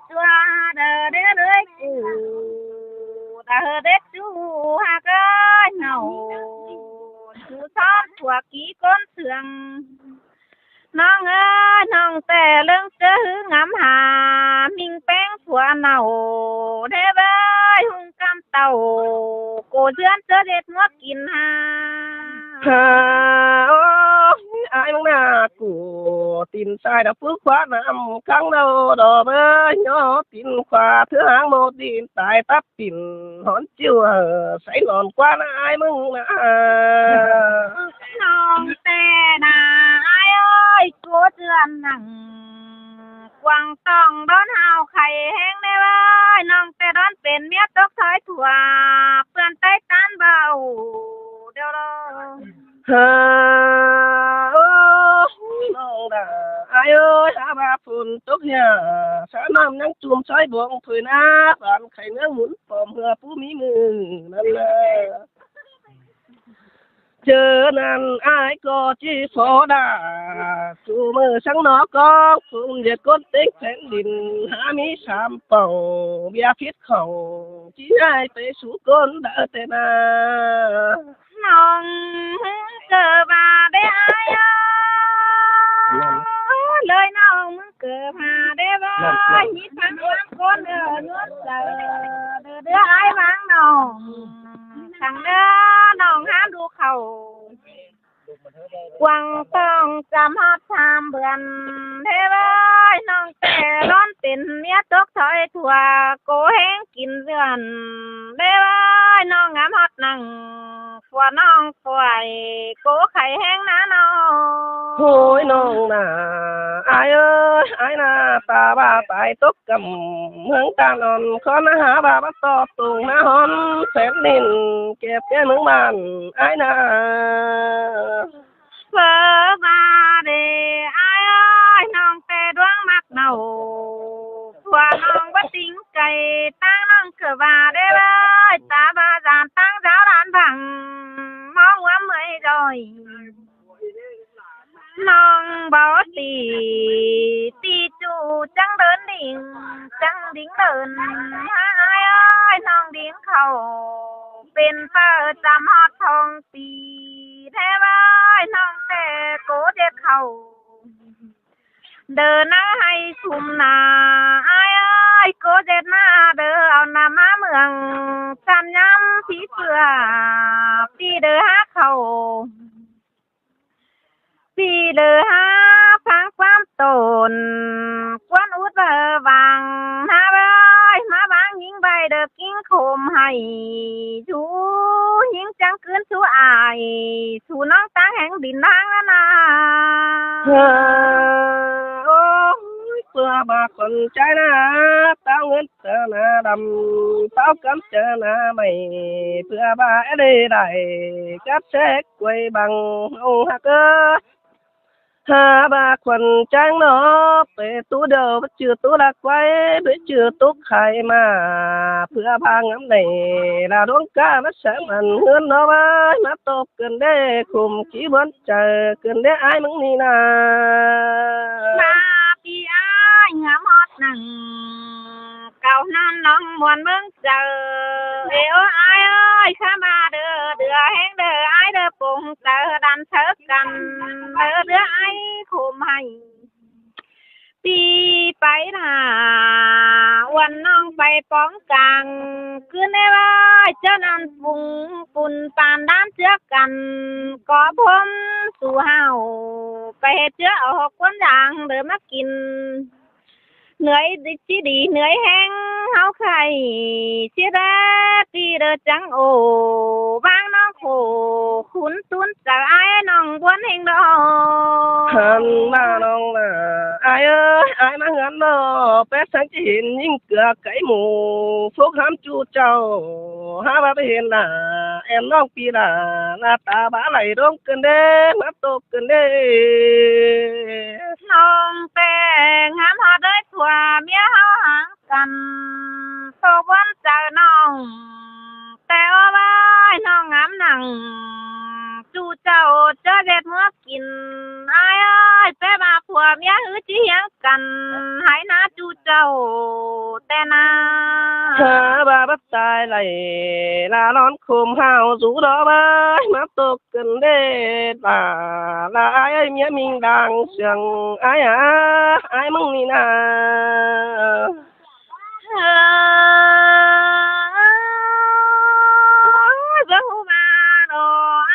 ꞌchua đơ đé ơi cu, đơ đé ꞌchu ꞌhặc ơi ꞌnọng, ꞌchu sót phua kí ꞌcốn sương. ꞌNọng ơi, ꞌnọng ꞌtẹ ꞌlớng ꞌchớ ꞌhứ ngắm ha, ꞌminh ꞌpéng phua ꞌnặn, đé ơi, ꞌhung ꞌcắm tảu, ꞌcọ ꞌdứa ꞌchớ ꞌdệt ꞌmứa kin ha. Ha, ôi, ải ꞌmướng ꞌna cu, tin sai đa phước khóa năm căng đâu đo bá, nho tin khóa thứ háng mô tin tai tắp pỉn hón chiu hảư, sáy lon ꞌquá ꞌna ải ꞌmướng ꞌna. ꞌNọng ꞌtẹ ꞌna ải ơi, ꞌcố ꞌchưa nẳng, quăng tỏng đón hao khay ꞌhéng đé ơi, ꞌnọng ꞌtẹ đón pên ꞌmía tốc thói thua, ꞌpươn tay tán báu điêu đo. Ha, ơ, ꞌnọng ꞌna ải ơi, ha ꞌva phôn tốc hia, sa ꞌnặm ꞌnhắng chum sói bông thôi ꞌna, bản khay ꞌnướng hún pom hưa pú ꞌmí ꞌmự ꞌnặn ꞌna. ꞌChớ ꞌnặn ải ꞌcọ ꞌchí phó đa, ꞌchu ꞌmự sắng ꞌnọ ꞌcóng phôn ꞌdệt ꞌcốn ꞌtếng phén đin, hák ꞌmí sam pảu, ꞌviạk phít khảu, ꞌchí ải pay sú ꞌcốn đaư ꞌtẹ ꞌna. ꞌNọng ꞌcọ ꞌva đé ải ơi, ꞌlới ꞌnọng ꞌmứng ꞌcọ ꞌva đé ꞌva, ꞌnị phắng ꞌquám ꞌcốn đơ nhuốm saư, đơ đứa ải váng ꞌnọng, sắng đơ ꞌnọng hák đu khảu. Quăng tỏng chăm hót sam bươn, đé ơi, ꞌnọng ꞌtẹ đón pên ꞌmía tốc thói thua, ꞌcố ꞌhéng kin dươn, đé ơi, ꞌnọng ngắm hót nẳng, phua ꞌnọng phuai, ꞌcố khay ꞌhéng ꞌna ꞌnọng. Ôi ꞌnọng ꞌna ải ơi, ải ꞌna ta ꞌva tai tốc căm, ꞌmướng ta ꞌnọn khón ꞌna hák ꞌva bát ꞌtọ tông ꞌna hón phén đin, kép ꞌtẹ ꞌmướng bản ải ꞌna. Phớ ꞌva đé ải ơi, ꞌnọng ꞌtẹ đuống ꞌmặc ꞌnặn, phua ꞌnọng báu tính cay, ꞌtáng ꞌnọng ꞌcọ ꞌva đé ơi, ta ꞌva dản ꞌtáng dáo đản bảng, ꞌmó ꞌnguám ꞌmới ꞌdội. ꞌNọng báu tỉ, tỉ ꞌchu chắng đớn đing, chắng đính đớn, hák ải ơi, ꞌnọng đính khảu, pên pơ chăm hót thong pí, đé ơi, ꞌnọng ꞌtẹ ꞌcố ꞌdệt khảu. Đơ ꞌnăng hay sum ꞌna, ải ơi, ꞌcố ꞌdệt ꞌna, đơ au ꞌna ꞌmá ꞌmướng, chăm ꞌnhám pí phưa, pí đơ hák khảu. Pí đơ hák phắng ꞌquám tổn, ꞌquán út ꞌva vang, ꞌna ơi, ꞌmá vang ꞌnhính bay đơ king khôm hay, sú ꞌnhính chắng ꞌcứn sú ải, sú ꞌnọng ꞌtáng ꞌhéng đin ꞌnáng ꞌna ꞌna. Ơ, ôi, phưa ꞌva khuôn ꞌchái ꞌna, táo ꞌngớn ꞌtớ ꞌna đăm, táo cắm ꞌtớ ꞌna mảy, phưa ꞌva é đê đảy, cắp sét quay bằng ông hạc ơ. Hák ꞌva khuôn ꞌcháng ꞌnọ, pê tú điêu báu ꞌchư tú đa quay, báu ꞌchư tú khai ꞌmá, phưa ꞌva ngắm đảy, đa đuống cá báu sớm ăn ꞌngớn ꞌnọ ꞌva, ꞌmá tốc cơn đé khùm kí bón chaư, cơn đé ải ꞌmướng ꞌnị ꞌna. ꞌMá pí ải ngắm hót nẳng, cáu ꞌnặn ꞌnọng muôn ꞌmướng chaư. Ê ơ ải ơi, khá ꞌva đơ, đưa ꞌhéng đơ, ải đơ pông chaư, đăn chaư căn, đơ đứa ải khùm hay. ꞌPi pay ꞌnạ, uôn ꞌnọng pay póng cang, ꞌcứn ꞌnê ꞌva ꞌchớ ꞌnặn phung pun pàn đán ꞌchưa căn, ꞌcọ phôm su ꞌháu pay ꞌhệt ꞌchưa au ꞌhọt ꞌcuốn dáng đaư ꞌmá kin. ꞌNới đi ꞌchí đi ꞌnới ꞌhéng ꞌháu khay, ꞌchí đé ꞌpi đaư chắng ổ, ꞌváng ꞌnọng khổ khún tún chaư ải ꞌnọng buôn ꞌhêng đo. Hăn ꞌva ꞌnọng ꞌva ải ơi, ải ꞌmá ꞌhướn đo, pét săng ꞌchí hên ꞌnhính cưa cáy mủ, phốc hám ꞌchu chảu, hák ꞌva pay hên lả, ẻn ꞌnọng ꞌpi lả, lả ta bá đảy đông ꞌcứn đế, ꞌmá ꞌtộc ꞌcứn đế. ꞌNọng ꞌtẹ ngắm ꞌhọt đới phua ꞌmía ꞌháu háng căn, ꞌtộc ꞌván chaư ꞌnọng ꞌtẹ ók ꞌvái ꞌnọng ngắm nẳng, ꞌchu chảu ꞌchớ ꞌdệt ꞌmứa kin. Ải ơi, pé ꞌva phua ꞌmía ꞌhứ ꞌchí hiếng căn, hák ꞌná ꞌchu chảu ꞌtẹ ꞌnạ. Hák ꞌva bắt tai đảy, lả ꞌlón khôm ꞌháu dú đo ꞌvái, ꞌmá ꞌtộc ꞌcứn đế, lả, lả ải ơi, ꞌmía ꞌminh đang siêng ải a, ải ꞌmứng ꞌnị ꞌnạ. Ơ, báu ꞌhụ ꞌva đo,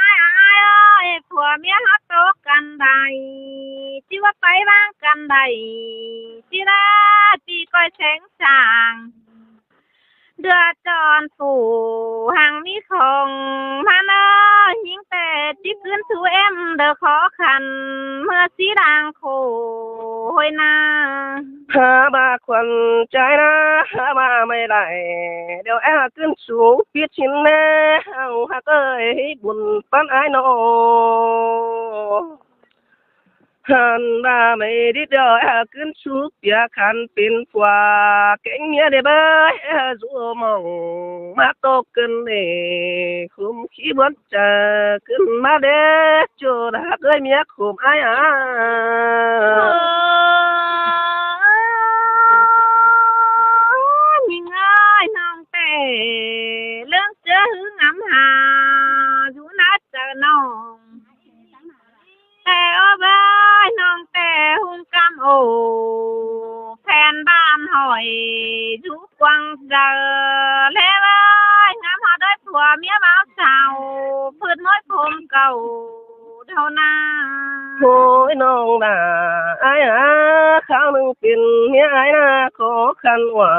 ải a, ải ơi, phua ꞌmía ꞌhọt ꞌtộc căn đảy, ꞌchí ꞌva pay ꞌváng căn đảy, ꞌchí đé ꞌpi ꞌcoi seng sang. Đưa chon phủ hăng ꞌmí khong ꞌmắn ơ, ꞌnhính ꞌtẹ ꞌchí ꞌcứn sú ꞌếm đaư khó khăn, ꞌmưa ꞌchí đang khổ ꞌhội ꞌnạ. Hák ꞌva khuôn chaư ꞌnạ, hák ꞌva ꞌmạy đảy, điêu é ꞌcứn sú pít sín ꞌnê, ꞌháu hák ơi bun pắn ải ꞌnọ. Hăn ꞌva ꞌmạy đít điêu é ꞌcứn sú pia khăn pên phua kéng ꞌmía đê bới, é dú mỏng ꞌmá ꞌtộc ꞌcứn đế, khôm khí bón chaư ꞌcứn ꞌmá đế, ꞌchu đa ꞌcới ꞌmía khôm ải a. Ơ, ꞌnhính ơi, ꞌnọng ꞌtẹ ꞌlớng ꞌchớ ꞌhứ ngắm ha, dú ꞌnạ chaư ꞌnọng. Ơ, ơ, bái ꞌnọng ꞌtẹ ꞌhung ꞌcắm ổ, phen ꞌban hỏi dú quăng chaư, ꞌlé bái ngắm ꞌhọt đới phua ꞌmía báu sau, phứt ꞌmới phôm cảu đau ꞌnạ. Ôi ꞌnọng đa ải a, kháo ꞌnưng pên ꞌmía ải ꞌnạ, khó khăn ꞌva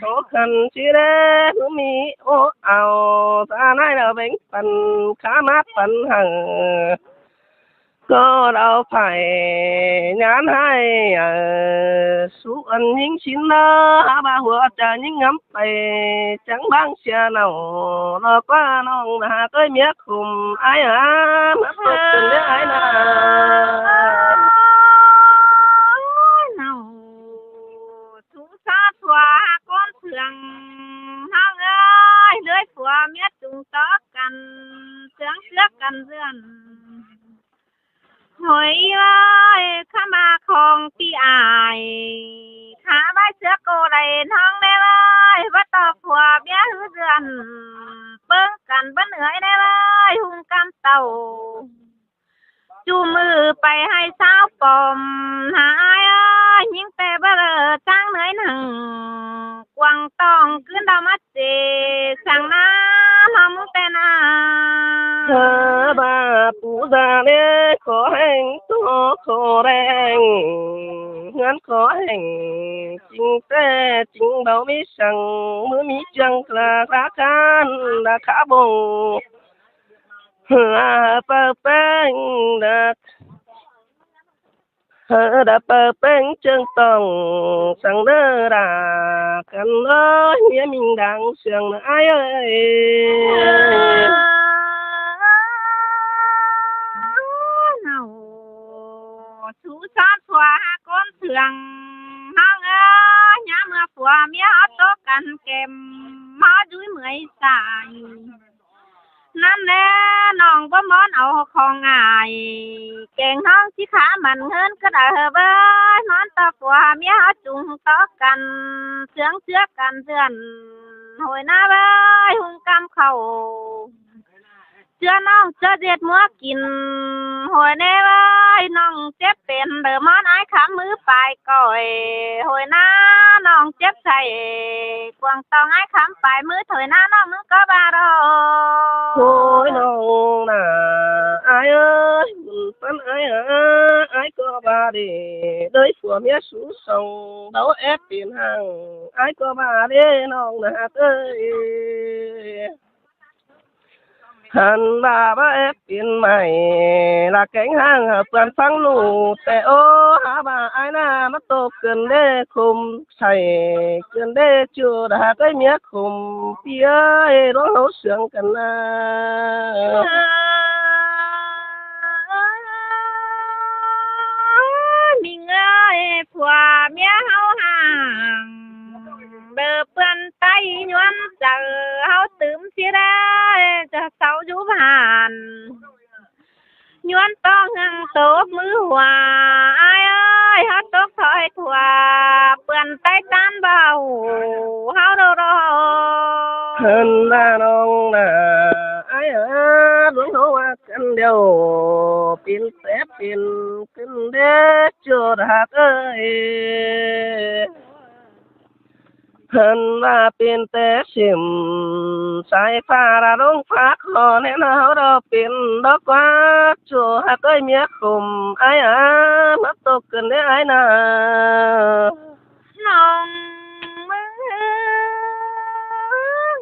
khó khăn ꞌchí đé, ꞌhứ ꞌmí ố au, ta ꞌnái đaư bêng păn, khá mát păn hảư. ꞌCọ đaư phải nhắn ꞌhại, ơ, sú ăn ꞌnhính sín ꞌnớ, hák ꞌva hua chaư ꞌnhính ngắm pay, chắng báng sia nảu, lo ꞌquá ꞌnọng hák ơi ꞌmía khôm ải a, mát ꞌtộc ꞌcứn ꞌmía ải ꞌnạ. Nảu, sú sót phua hák ꞌcốn sương, ꞌnọng ơi, ꞌlới phua ꞌmía chung tók căn, sương ꞌchưa căn dươn. Thôi ơi, khá ꞌva khong ꞌpi ải, khá bái ꞌchưa cô đảy ꞌnọng đé ơi, báu ꞌtọ phua ꞌmía ꞌhứ dươn, ꞌpớng căn báu ưới đé ơi, ꞌhung ꞌcắm tảu. ꞌChu ꞌmự pay ꞌhại sáo pom, hả ải ơi, ꞌnhính ꞌtẹ báu lơ chắng ưới nẳng, quăng tong ꞌcứn đaư ꞌmá ꞌchê, săng ꞌnạ ꞌhóm ꞌtẹ ꞌnạ. Hả ꞌva pú da đé khó ꞌhéng, tó khó ꞌhéng, ꞌngớn khó ꞌhéng, chính ꞌtẹ chính báu ꞌmí săng, ꞌmứ ꞌmí ꞌchương khá khá khăn, đa khá bông. Hả pơ ꞌpéng đa, hả đa pơ ꞌpéng ꞌchương tong, săng đơ đa căn ơi, ꞌmía ꞌminh đang siêng ꞌnạ ải ơi. Nảu, sú sót phua hák ꞌcốn sương, ꞌnọng ơi, ꞌnhá ꞌmưa phua ꞌmía ꞌhọt tók căn kẻm, ꞌhọt dúi ꞌmưới sai. ꞌNặn đé ꞌnọng báu ꞌmón au khong ải, kẻng ꞌnọng ꞌchí khá mẳn ꞌngớn cá đaư hả bái, ꞌmón ꞌtọ phua ꞌmía ꞌhọt chung tók căn, sương ꞌchưa căn dươn, ꞌhội ꞌnạ bái, ꞌhung ꞌcắm khảu. ꞌChưa ꞌnọng ꞌchưa ꞌdệt ꞌmứa kin, ꞌhội ꞌnê bái, Ai ꞌnọng chếp pên đơ ꞌmón ai khắm ꞌmứ pay ꞌcoi, ꞌhội ꞌná ꞌnọng chếp sai, cuông tỏng ai khắm pay ꞌmứ thôi ꞌná ꞌnọng ꞌmứ ꞌcọ ꞌva ꞌló. Thôi ꞌnọng ꞌnạ, ai ơi, ꞌmắn ai ꞌnạ, ai ꞌcọ ꞌva đi, đới phua ꞌmía sú song, đaư ép pên hăng, ai ꞌcọ ꞌva đi ꞌnọng ꞌnạ ơi. Hăn ꞌva báu ép pên mai, ꞌlạ kéng hăng hảư ꞌpưôn ꞌphắng ꞌnụ, ꞌtẹ ꞌố hák ꞌva ai ꞌnạ ꞌmá ꞌtộc cơn đé khôm sai, cơn đé ꞌchua đa hák ꞌcới ꞌmía khôm, ꞌpi ơi, ꞌluống ꞌháu sương căn ꞌnạ. ꞌMinh ơi, phua ꞌmía ꞌháu hăng, đơ ꞌpưôn ꞌTáy ꞌnhuôn chaư ꞌháu tứm ꞌchí đé, ꞌchọ sau dú ꞌván. ꞌNhuôn ꞌtong hăng tốc ꞌmứ hua, ai ơi, ꞌháu tốc thoi thua, ꞌpưôn ꞌTáy ꞌtán báu ꞌháu đô đô. Hăn ꞌva ꞌnọng ꞌnạ, ai ơi, ꞌluống ꞌháu ꞌva căn điêu, pên té pên cơn đé ꞌchua đa hák ơi. Hăn ꞌva pên té sỉm, sai pha đa ꞌluống phák ꞌhọ ꞌnẹn ꞌháu đo pên đo ꞌquá, ꞌchua hák ơi ꞌmía khôm, ai ꞌnạ, ꞌmá ꞌtộc cơn đé ai ꞌnạ. ꞌNọng ꞌmứ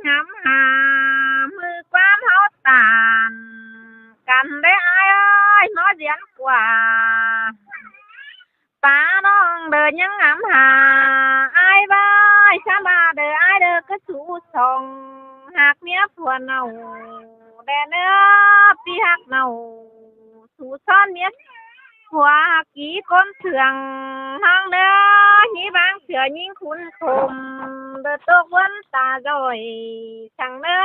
ngắm hả, ꞌmứ ꞌquám ꞌháu tản, căn đé ai ơi, ꞌmá diễn ꞌquá. Ta ꞌnọng đơ ꞌnhắng ngắm hả, ai ꞌva, ꞌchăm ꞌva đơ ai đơ ꞌcọ sú song, hák ꞌmía phua ꞌnọng, đe ꞌnớ ꞌpi hák ꞌnọng, sú son ꞌmía phua kí ꞌcốn sương, ꞌnọng đơ ꞌnhí ꞌváng sửa ꞌnhính khun khôm, đơ ꞌtộc ꞌvốn ta doi, săng ꞌnớ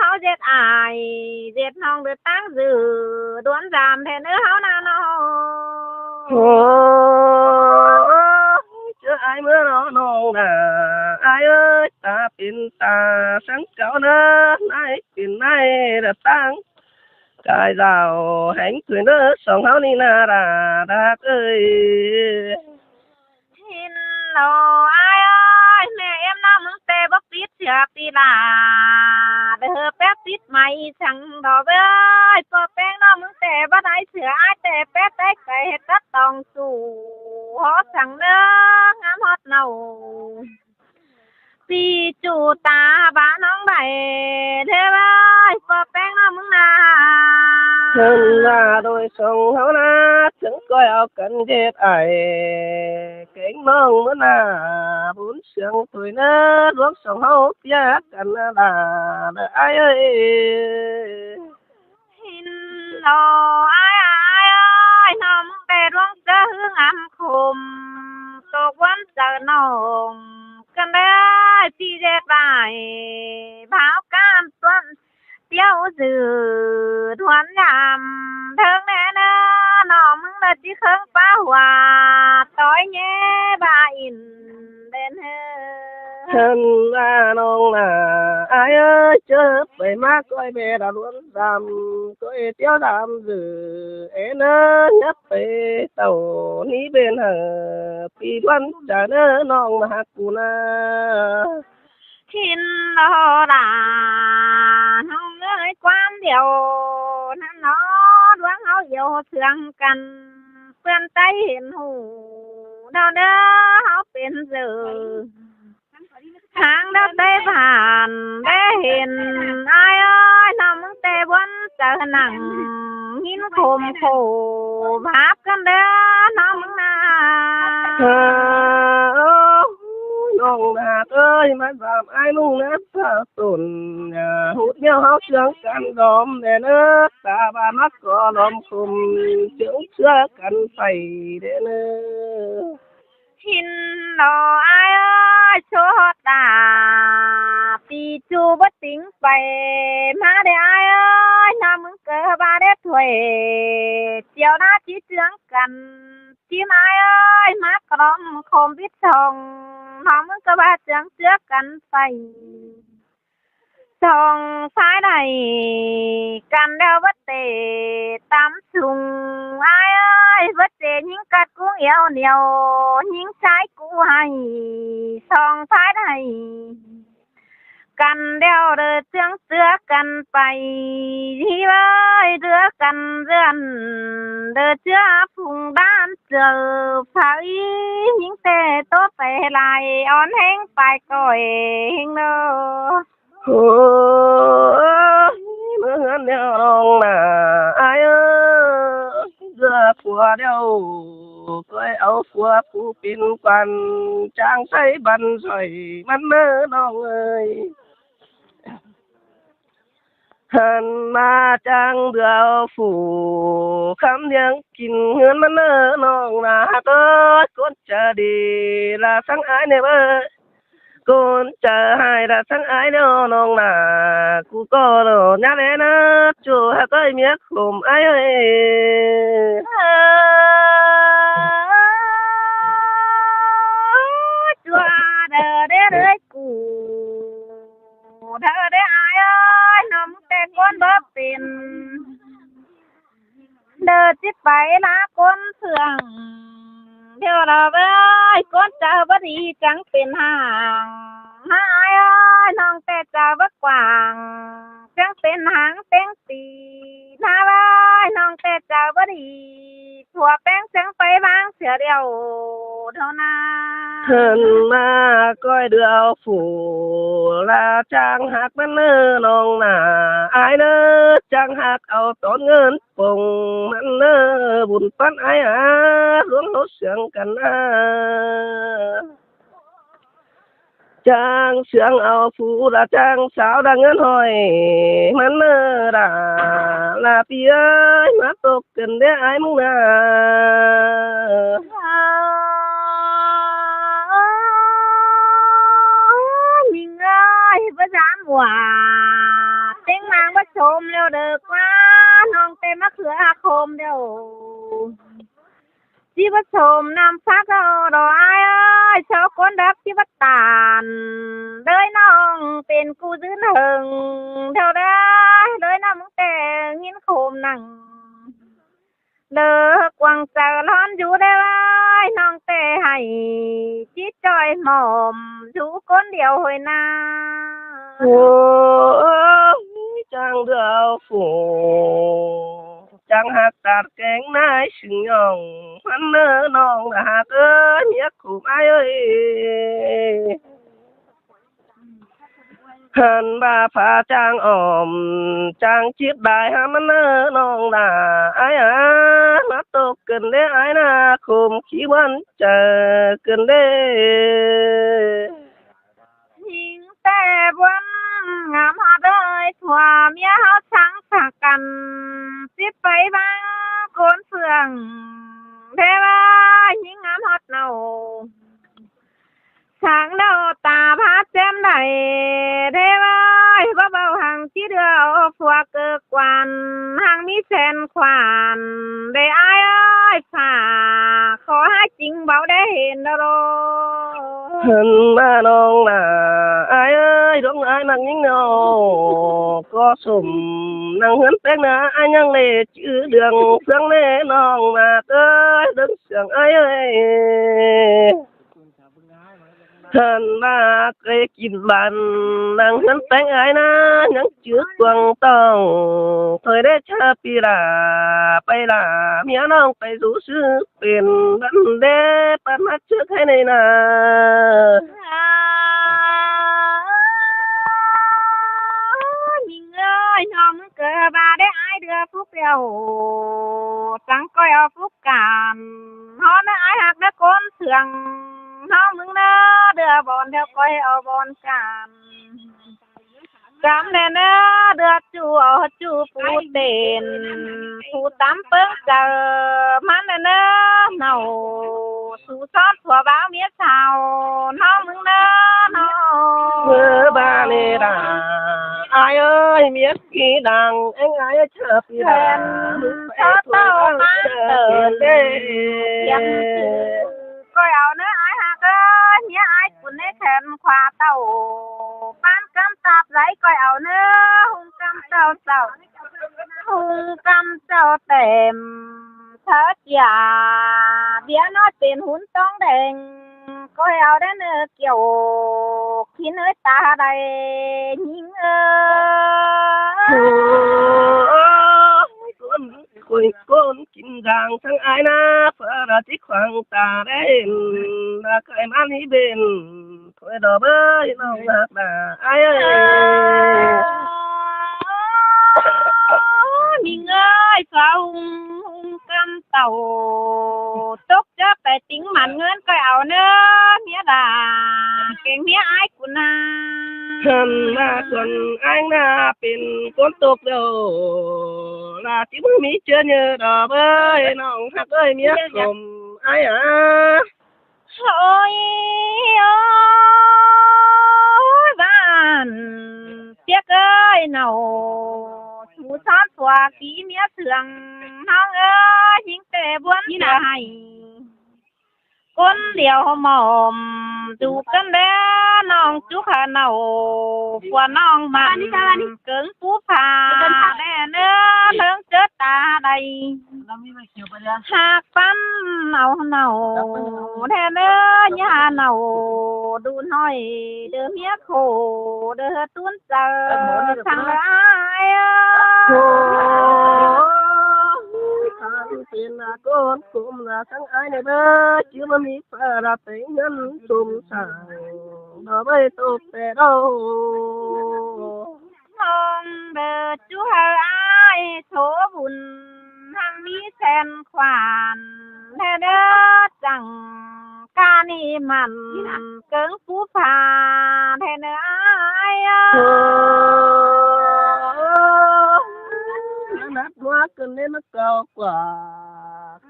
ꞌháu ꞌdệt ai, ꞌdệt ꞌnọng đơ ꞌtáng dự, đuôn dam đe ꞌnớ ꞌháu ꞌnạ ꞌnọng. Ôi, ꞌchớ ai ꞌmứa ꞌnọ ꞌnọng ꞌnạ, ai ơi, ta pên ta săng cáu ꞌnớ, ꞌnái pên ꞌnái đa ꞌtáng cai dao, héng thuê ꞌnớ song ꞌháu ꞌnị ꞌnạ đa, đa ơi. ꞌHịn ꞌnọ ai ơi, ꞌmẹ ꞌếm ꞌnọng ꞌmứng ꞌtẹ báu pít sửa pi đa, đơ pék pít mai săng đo ꞌvới, ꞌpo ꞌpéng ꞌnọng ꞌmứng ꞌtẹ báu đảy sửa ai ꞌtẹ pék đảy cai ꞌhệt tắt tong su, ꞌhọt săng ꞌnớ ngắm ꞌhọt ꞌnọ. ꞌPi ꞌchu ta bá ꞌnọng đảy, ꞌtẹ ꞌvới, ꞌpo ꞌpéng ꞌnọng ꞌmứng ꞌnạ. Hên ꞌva đôi song ꞌháu ꞌnạ, chắng ꞌcoi au căn ꞌdệt ai, kéng ꞌnọng ꞌmứa ꞌnạ, bún siêng thôi ꞌnớ, ꞌluống song ꞌháu ꞌpía căn ꞌnạ đa, đa ai ơi. ꞌHịn ꞌnọ ai, ai ơi, ꞌnọng ꞌmứng ꞌtẹ ꞌluống ꞌchớ ꞌhứ ngắm khôm, ꞌtộc ꞌvốn chaư ꞌnọng, căn đé ꞌpi ꞌdệt ꞌvạy, báo can tuôn, tiếu dự, thuôn dam, ꞌthớng đé ꞌnớ, ꞌnọng ꞌmứng đa ꞌchí khớng pá hua, ꞌtoi ꞌnhé ba ỉn, đen ꞌhơ. Hên ꞌva ꞌnọng ꞌnạ, ai ơi, ꞌchớ pay ꞌmá ꞌcoi ꞌme đa đuôn dam, ꞌcoi tiếu dam dự, é ꞌnớ, nhắp pay tảu ꞌnị bên hả, ꞌpi ꞌluống chaư ꞌnớ, ꞌnọng ꞌmá hák cu ꞌnạ. ꞌHịn ꞌnọ đa, ꞌnọng ơi, ꞌquám điêu ꞌnặn ꞌnọ, ꞌluống ꞌháu điêu sương căn, ꞌpưôn ꞌTáy hên ꞌhụ, ꞌnọ ꞌnớ ꞌháu pên dự. Tháng đá té bản đé hên, ai ơi, ꞌnọng ꞌmứng ꞌtẹ ꞌvốn chaư nẳng, ꞌnghín khôm khổ, báp căn đé ꞌnọng ꞌmứng ꞌnạ. Ơ, ꞌnọng ꞌnạ ơi, ꞌmá dam ai ꞌmứng ꞌnớ, ta tủn, ꞌhụt ꞌnéo ꞌháu sương căn đom đen ꞌnớ, ta ba mắc ꞌcọ đom khôm, chướng ꞌchứa căn pay đen ꞌnớ. ꞌHịn ꞌnọ ai ơi, ꞌchớ ꞌhọt ta, ꞌpi ꞌchu bớt tính pay, ꞌmá đé ai ơi, ꞌnọng ꞌmứng ꞌcọ ba đé thuê, chiêu ꞌná ꞌchí chướng căn, ꞌchí ꞌnạ ai ơi, ꞌmá ꞌcọ đom khôm bít song, ꞌnọng ꞌmứng ꞌcọ ba chướng ꞌchứa căn pay. Song sai đảy căn đeo bớt tê tắm sung ai ơi, ꞌpá ꞌtẹ ꞌnhính ꞌcặt ꞌcúng ꞌéo nẻo, ꞌnhính ꞌchái ꞌcú hảy, song phái hảy căn ꞌlẹo đảy ꞌchương ꞌchưa căn pay, ꞌhí ꞌvái ꞌchưa căn ꞌdượn, đảy ꞌchưa phung đan ꞌchưa phay, ꞌnhính ꞌtẹ ꞌtố pay lai, ón ꞌhéng pay ꞌcoi ꞌhéng ꞌnớ. Ôi, ꞌmứa ꞌhướn ꞌlẹo ꞌnọng nả ải ơi, ꞌdứa phua ꞌlẹo, ꞌcoi au phua phủ pên quan, ꞌchang ꞌsáy băn sỏi ꞌmắn ꞌnớ ꞌnọng ơi. Hăn ꞌmá ꞌchang ꞌdứa au phủ khắm ꞌliệng kin ꞌhướn ꞌmắn ꞌnớ ꞌnọng nả ꞌhặc ơi, ꞌcốn chaư đi ꞌla săng ải ꞌnị ꞌmá. ꞌCốn chaư hại ꞌla săng ải ꞌnị ꞌnọng nả, ꞌcú ꞌcọ ꞌlọ nhá ꞌlé ꞌnớ, ꞌchu ꞌhặc ơi ꞌmiế khôm ải ơi. ꞌChua đaư đé đới ꞌcú, đaư đé ải ơi, ꞌnọng ꞌtẹ ꞌcốn báu pên. Đaư ꞌchí pay ꞌla ꞌcốn ꞌphượng, ꞌlẹo ꞌlạ ꞌvới, ꞌcốn chaư báu đi chắng pên hang. Hả ải ơi, ꞌnọng ꞌtẹ chaư báu quảng, chắng pên hang téng ti. Hả ải ơi, ꞌnọng ꞌtẹ chaư báu đi, phua ꞌpéng chắng pay ꞌváng sia ꞌlẹo ꞌnớ ꞌnạ. Hăn ꞌmá ꞌcoi ꞌdứa au phủ, ꞌla ꞌchang ꞌhặc ꞌmắn ꞌnớ ꞌnọng nả ải ꞌnớ, ꞌchang ꞌhặc au tón ꞌngớn pông ꞌmắn ꞌnớ, bun ꞌpắn ải a, ꞌluống ꞌháu siêng căn a. ꞌChang siêng au phủ ꞌla ꞌchang sáo đang ꞌngớn hỏi ꞌmắn ꞌnớ đa, ꞌla ꞌpi ơi, ꞌmá tốc căn đé ải ꞌmứng nả. ꞌNhính ơi, báu dám ꞌva, ꞌtếng ꞌmáng báu sôm ꞌlẹo đaư ꞌquá, ꞌnọng ꞌtẹ ꞌmá khưa khôm ꞌlẹo. ꞌChí báu sôm ꞌnặm phák ꞌlẹo đaư ải ơi, sau ꞌcốn đắc ꞌchí báu tản. Đới ꞌnọng pên ꞌcú dưn hơng, ꞌlẹo đaư, đới ꞌnọng ꞌmứng ꞌtẹ ꞌnghín khôm nẳng. Đaư quảng chaư ꞌlón dú đé ꞌvới, ꞌnọng ꞌtẹ hảy, ꞌchí ꞌchoi mỏm, dú ꞌcốn điêu ꞌhội ꞌnạ. Ôi, ꞌchang ꞌdứa au phủ, ꞌchang ꞌhặc ꞌtạt kéng ꞌnái sưng ꞌnọng, ꞌmắn ꞌnớ ꞌnọng nả ꞌhặc ơi, ꞌmiế khôm ải ơi. Hăn ꞌva phá ꞌchang ỏm, ꞌchang chít đai hả ꞌmắn ꞌnớ ꞌnọng nả ải a, ꞌmá tốc căn đé ải ꞌnạ, khôm khí bón chaư căn đé. ꞌNhính ꞌtẹ bón ngắm ꞌhọt ơi, phua ꞌmía ꞌháu sắng sắng căn, síp pay ꞌváng ꞌcốn ꞌphượng, đé ꞌvới, ꞌnhính ngắm ꞌhọt ꞌnọ. Sắng ꞌnọ ta phá chém đảy, đé ꞌvới, báu báu hăng ꞌchí ꞌdứa au phua cơ quan, hăng ꞌmí sen khoản, đé ải ơi, phả, khói hả chính báu đé hên đaư đô. Hăn ꞌmá ꞌnọng nả ải ơi, ꞌluống ải ꞌmặc ꞌnhính ꞌnọ, ꞌcọ sôm nẳng ꞌhướn ꞌpéng nả, ải ꞌnhắng lê chứ đường ꞌphướng ꞌnê ꞌnọng ꞌmặc ơi, đớng siêng ải ơi. Hăn ꞌmá ꞌcới kin bản nẳng ꞌhướn ꞌpéng ải ꞌnạ, ꞌnhắng chứ cuông tỏng, thôi đé ꞌchạ ꞌpi ꞌlạ, pay ꞌlạ, ꞌmía ꞌnọng pay dú sư pên băn đé, păn ꞌmá ꞌchớ ꞌkhạy ꞌnị ꞌnạ. ꞌNhính ơi, ꞌnọng ꞌmứng ꞌcọ ꞌva đé ải ꞌdứa phúc ꞌlẹo, chắng ꞌcoi au phúc cản, ꞌhó ꞌnớ ải ꞌhặc ꞌnớ ꞌcốn ꞌphượng, ꞌnọng ꞌmứng ꞌnớ ꞌdứa bón ꞌlẹo ꞌcoi au bón cản. Cắm ꞌnẹ ꞌnớ ꞌdứa ꞌchu au ꞌchu phủ tên, phủ tắm ꞌpứng chaư ꞌmắn ꞌnẹ ꞌnớ ꞌnọ, phủ són phua báu ꞌmiế sau, ꞌnọng ꞌmứng ꞌnớ ꞌnọ. ꞌMưa ba ꞌnị đa, ải ơi, ꞌmiế ꞌpi đang, ꞌéng ải ơi, ꞌchạ ꞌpi đang, ꞌmứng ꞌpé ꞌtố ꞌtô ꞌmá ꞌtớ tơn đê. ꞌCoi au ꞌnớ ải ꞌhặc ơi, ꞌmiế ải cun ꞌnê khen khua ꞌtạu, ꞌpán ꞌcắm ꞌtạp đảy ꞌcoi au ꞌnớ, ꞌhung ꞌcắm ꞌtạu ꞌtạu, ꞌhung ꞌcắm ꞌtạu tẻm, thả chia, bía nói pên hún tóng đen, coi ao đen ơ kiều, khi nơi ta đây nhìn ơ. Ôi, con, con kín dàng sang ai na, phở là tí khoảng ta đen, là cái mán hí bên. Thôi đó bơi, nó ngạc đã. Ai ơi. Ơ, Minh ơi, sao hung, hung căm tàu. Tốc chớ phải tính mặn ngớn coi ảo nữa, mía đà. Kênh mía ai của na. Thân là con anh là pên con tộc đâu. Là chỉ mới Mỹ chưa nhớ đó bơi, nó hạt ơi mía khổng. Ai à. Ôi, ôi, bạn, Piếc ơi, nảu, chú xót phua ký mía sương, nong ơi, hính tê buôn như là hay. Cốn liều mỏm, dù cân đế, nong chú khả nảu, phua nong mặn, cứng phú phà, đe nơ, lướng chớ ta đây. Hạc păn nảu nảu, đe nơ nhà nảu, đu nói, đơ miếc khổ, đơ tún sờ, thằng đơ ai. Ôi, thằng tên là con cụm là thằng ai này bơ, chứ mà mi phà là tính nhân tùm sàng, nó bơi tụt tè đâu. Hong đơ chú hơ ai thố bùn hăng ní sen khoản, thế đơ chẳng ca ni mặn cứng phú phà, thế đơ ai. Nát mua cơn đêm nó cầu quả,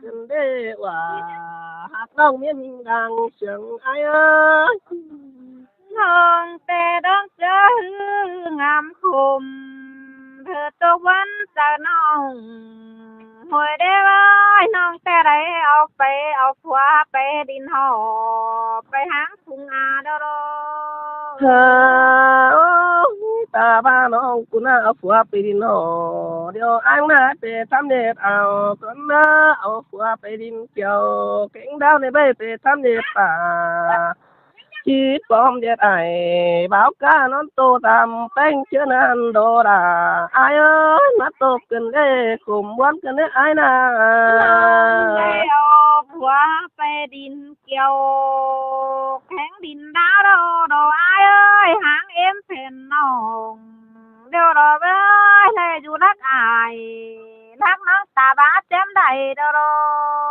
cơn đêm quả, hạt lòng miếng đang sướng ai ơi. Nong tè đong chớ hư ngắm khùm, thơ tô quán chớ nong. Hồi đế ơi, nong tè đáy, ốc pé, ốc phua pé, đin hò pé, háng phung a đô đô. Thơ, ôi, ta ba nong cú na ốc phua pé, đin hò. Điều anh na pé thăm đẹp ảo, con na ốc phua pé, đin kiều, kéng đao này bê pé thăm đẹp à. Chít bom điệt ải, báo cá nón tô tam peng chớ nan đồ đà. Ai ơi, mắt tô cần đê, khủng buôn cần đê ai nà. Nong đê ô, phua pé đin kiều, kheng đin đáo đồ, đồ ai ơi, háng êm phèn nòng. Điều đó bơi, lê du đắc ải, đắc nắng ta bá chém đảy đồ đồ.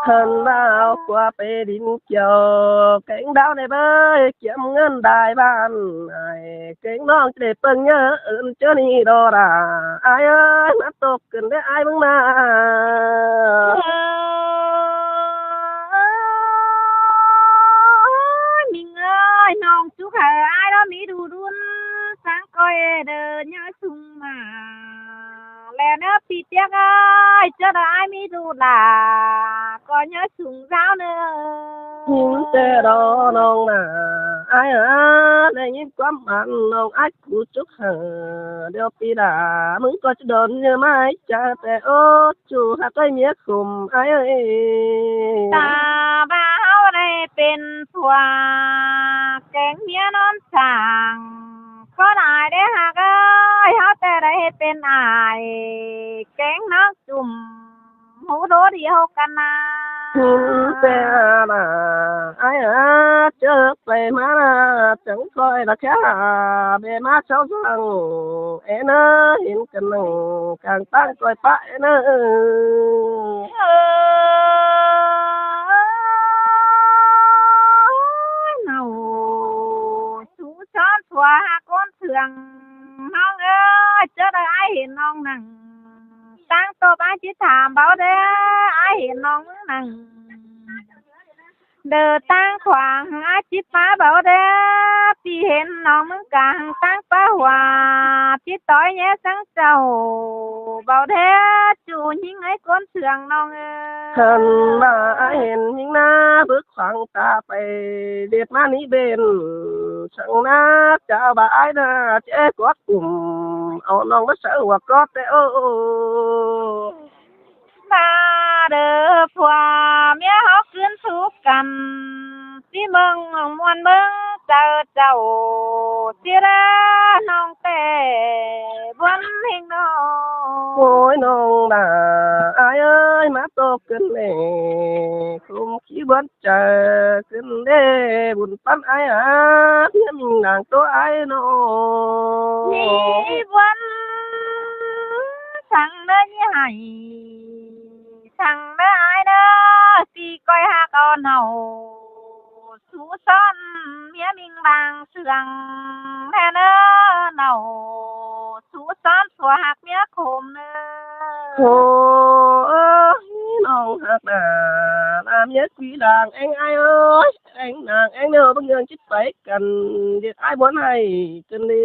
Thân bao qua pê đính kiều, kéng đáo này bơi, kiếm ngân đài ban. Ai, kéng nong để pưng nhớ, ơn chớ ni đồ đà. Ai ơi, mắt tô cần đê ai mưng na. Ơ, Minh ơi, nong chú khả ai đó Mỹ đu đun, sáng coi đờ nhớ sung mà. Lẽ nó pi Piếc ơi, chớ đó ai Mỹ đu là, coi nhớ sung giáo nữa. Nhìn tê đó nong nà, ai à, lẽ nhìn quắm ăn nong ai cú chúc hả, điều pi đà, mưng coi chú đồn như mai, chả tê ốt. Chú hạc ơi miếc khùm ai ơi. Ta ba háo đảy pên phua, kéng mía nón sàng. Có đảy đế hạc ơi, háo tê đảy pên ai, kéng nón chùm, hú đố đi hô căn na. Hú tê là ai à, chớ tê má na, chẳng coi là khá, bê má cháu răng. Ê nơ, hên cân nặng, càng tăng coi pạ ê nơ. Ơ, nau, sú chón phua hả con thường, nong ơi, chớ đơi ai hên nong nặng. Tăng tô bá chí thảm báo đế, ai hên nong nặng. Đơ tang khoang a chít pá bảo đế, pi hên nong mưng cang tang pá hua, chít tói nhé sáng chầu, bảo đế, chủ nhính ấy con sương nong ơi. Thân mà ai hên nhính na, bước khoang ta phải điệt má ní bên, sáng na, chào bà ai na, chế quát cùng, ao nong bắt sớ hua cót tê ô ô. Ba đơ ꞌmuôn ꞌmướng chaư chảu, ꞌchí ꞌlạ ꞌnọng ꞌtẹ buôn ꞌhêng ꞌnọ. Ôi ꞌnọng đa ai ơi, ꞌmá ꞌtộc ꞌcứn ꞌlẹ, khôm ꞌchí buôn chaư ꞌcứn ꞌlẹ, bun ꞌpắn ai ꞌhặc ꞌmía ꞌminh ꞌnáng ꞌtố ai ꞌnọ. ꞌMí buôn săng ꞌnớ ꞌnị hảy, săng ꞌnớ ai ꞌnớ, ꞌchí ꞌcoi ꞌhặc au ꞌnọ. Sú ꞌsón ꞌmía ꞌminh bang sương ꞌnẹ ꞌnớ ꞌnọ, sú ꞌsón sua ꞌhặc ꞌmía khôm ꞌnớ. Khô ơi, ꞌnọng ꞌhặc đa, đa ꞌmía ꞌquí đang ꞌéng ai ơi, ꞌéng đang ꞌéng ꞌnớ báu ꞌnhương ꞌchí pay căn, điệt ai buôn hảy căn đi.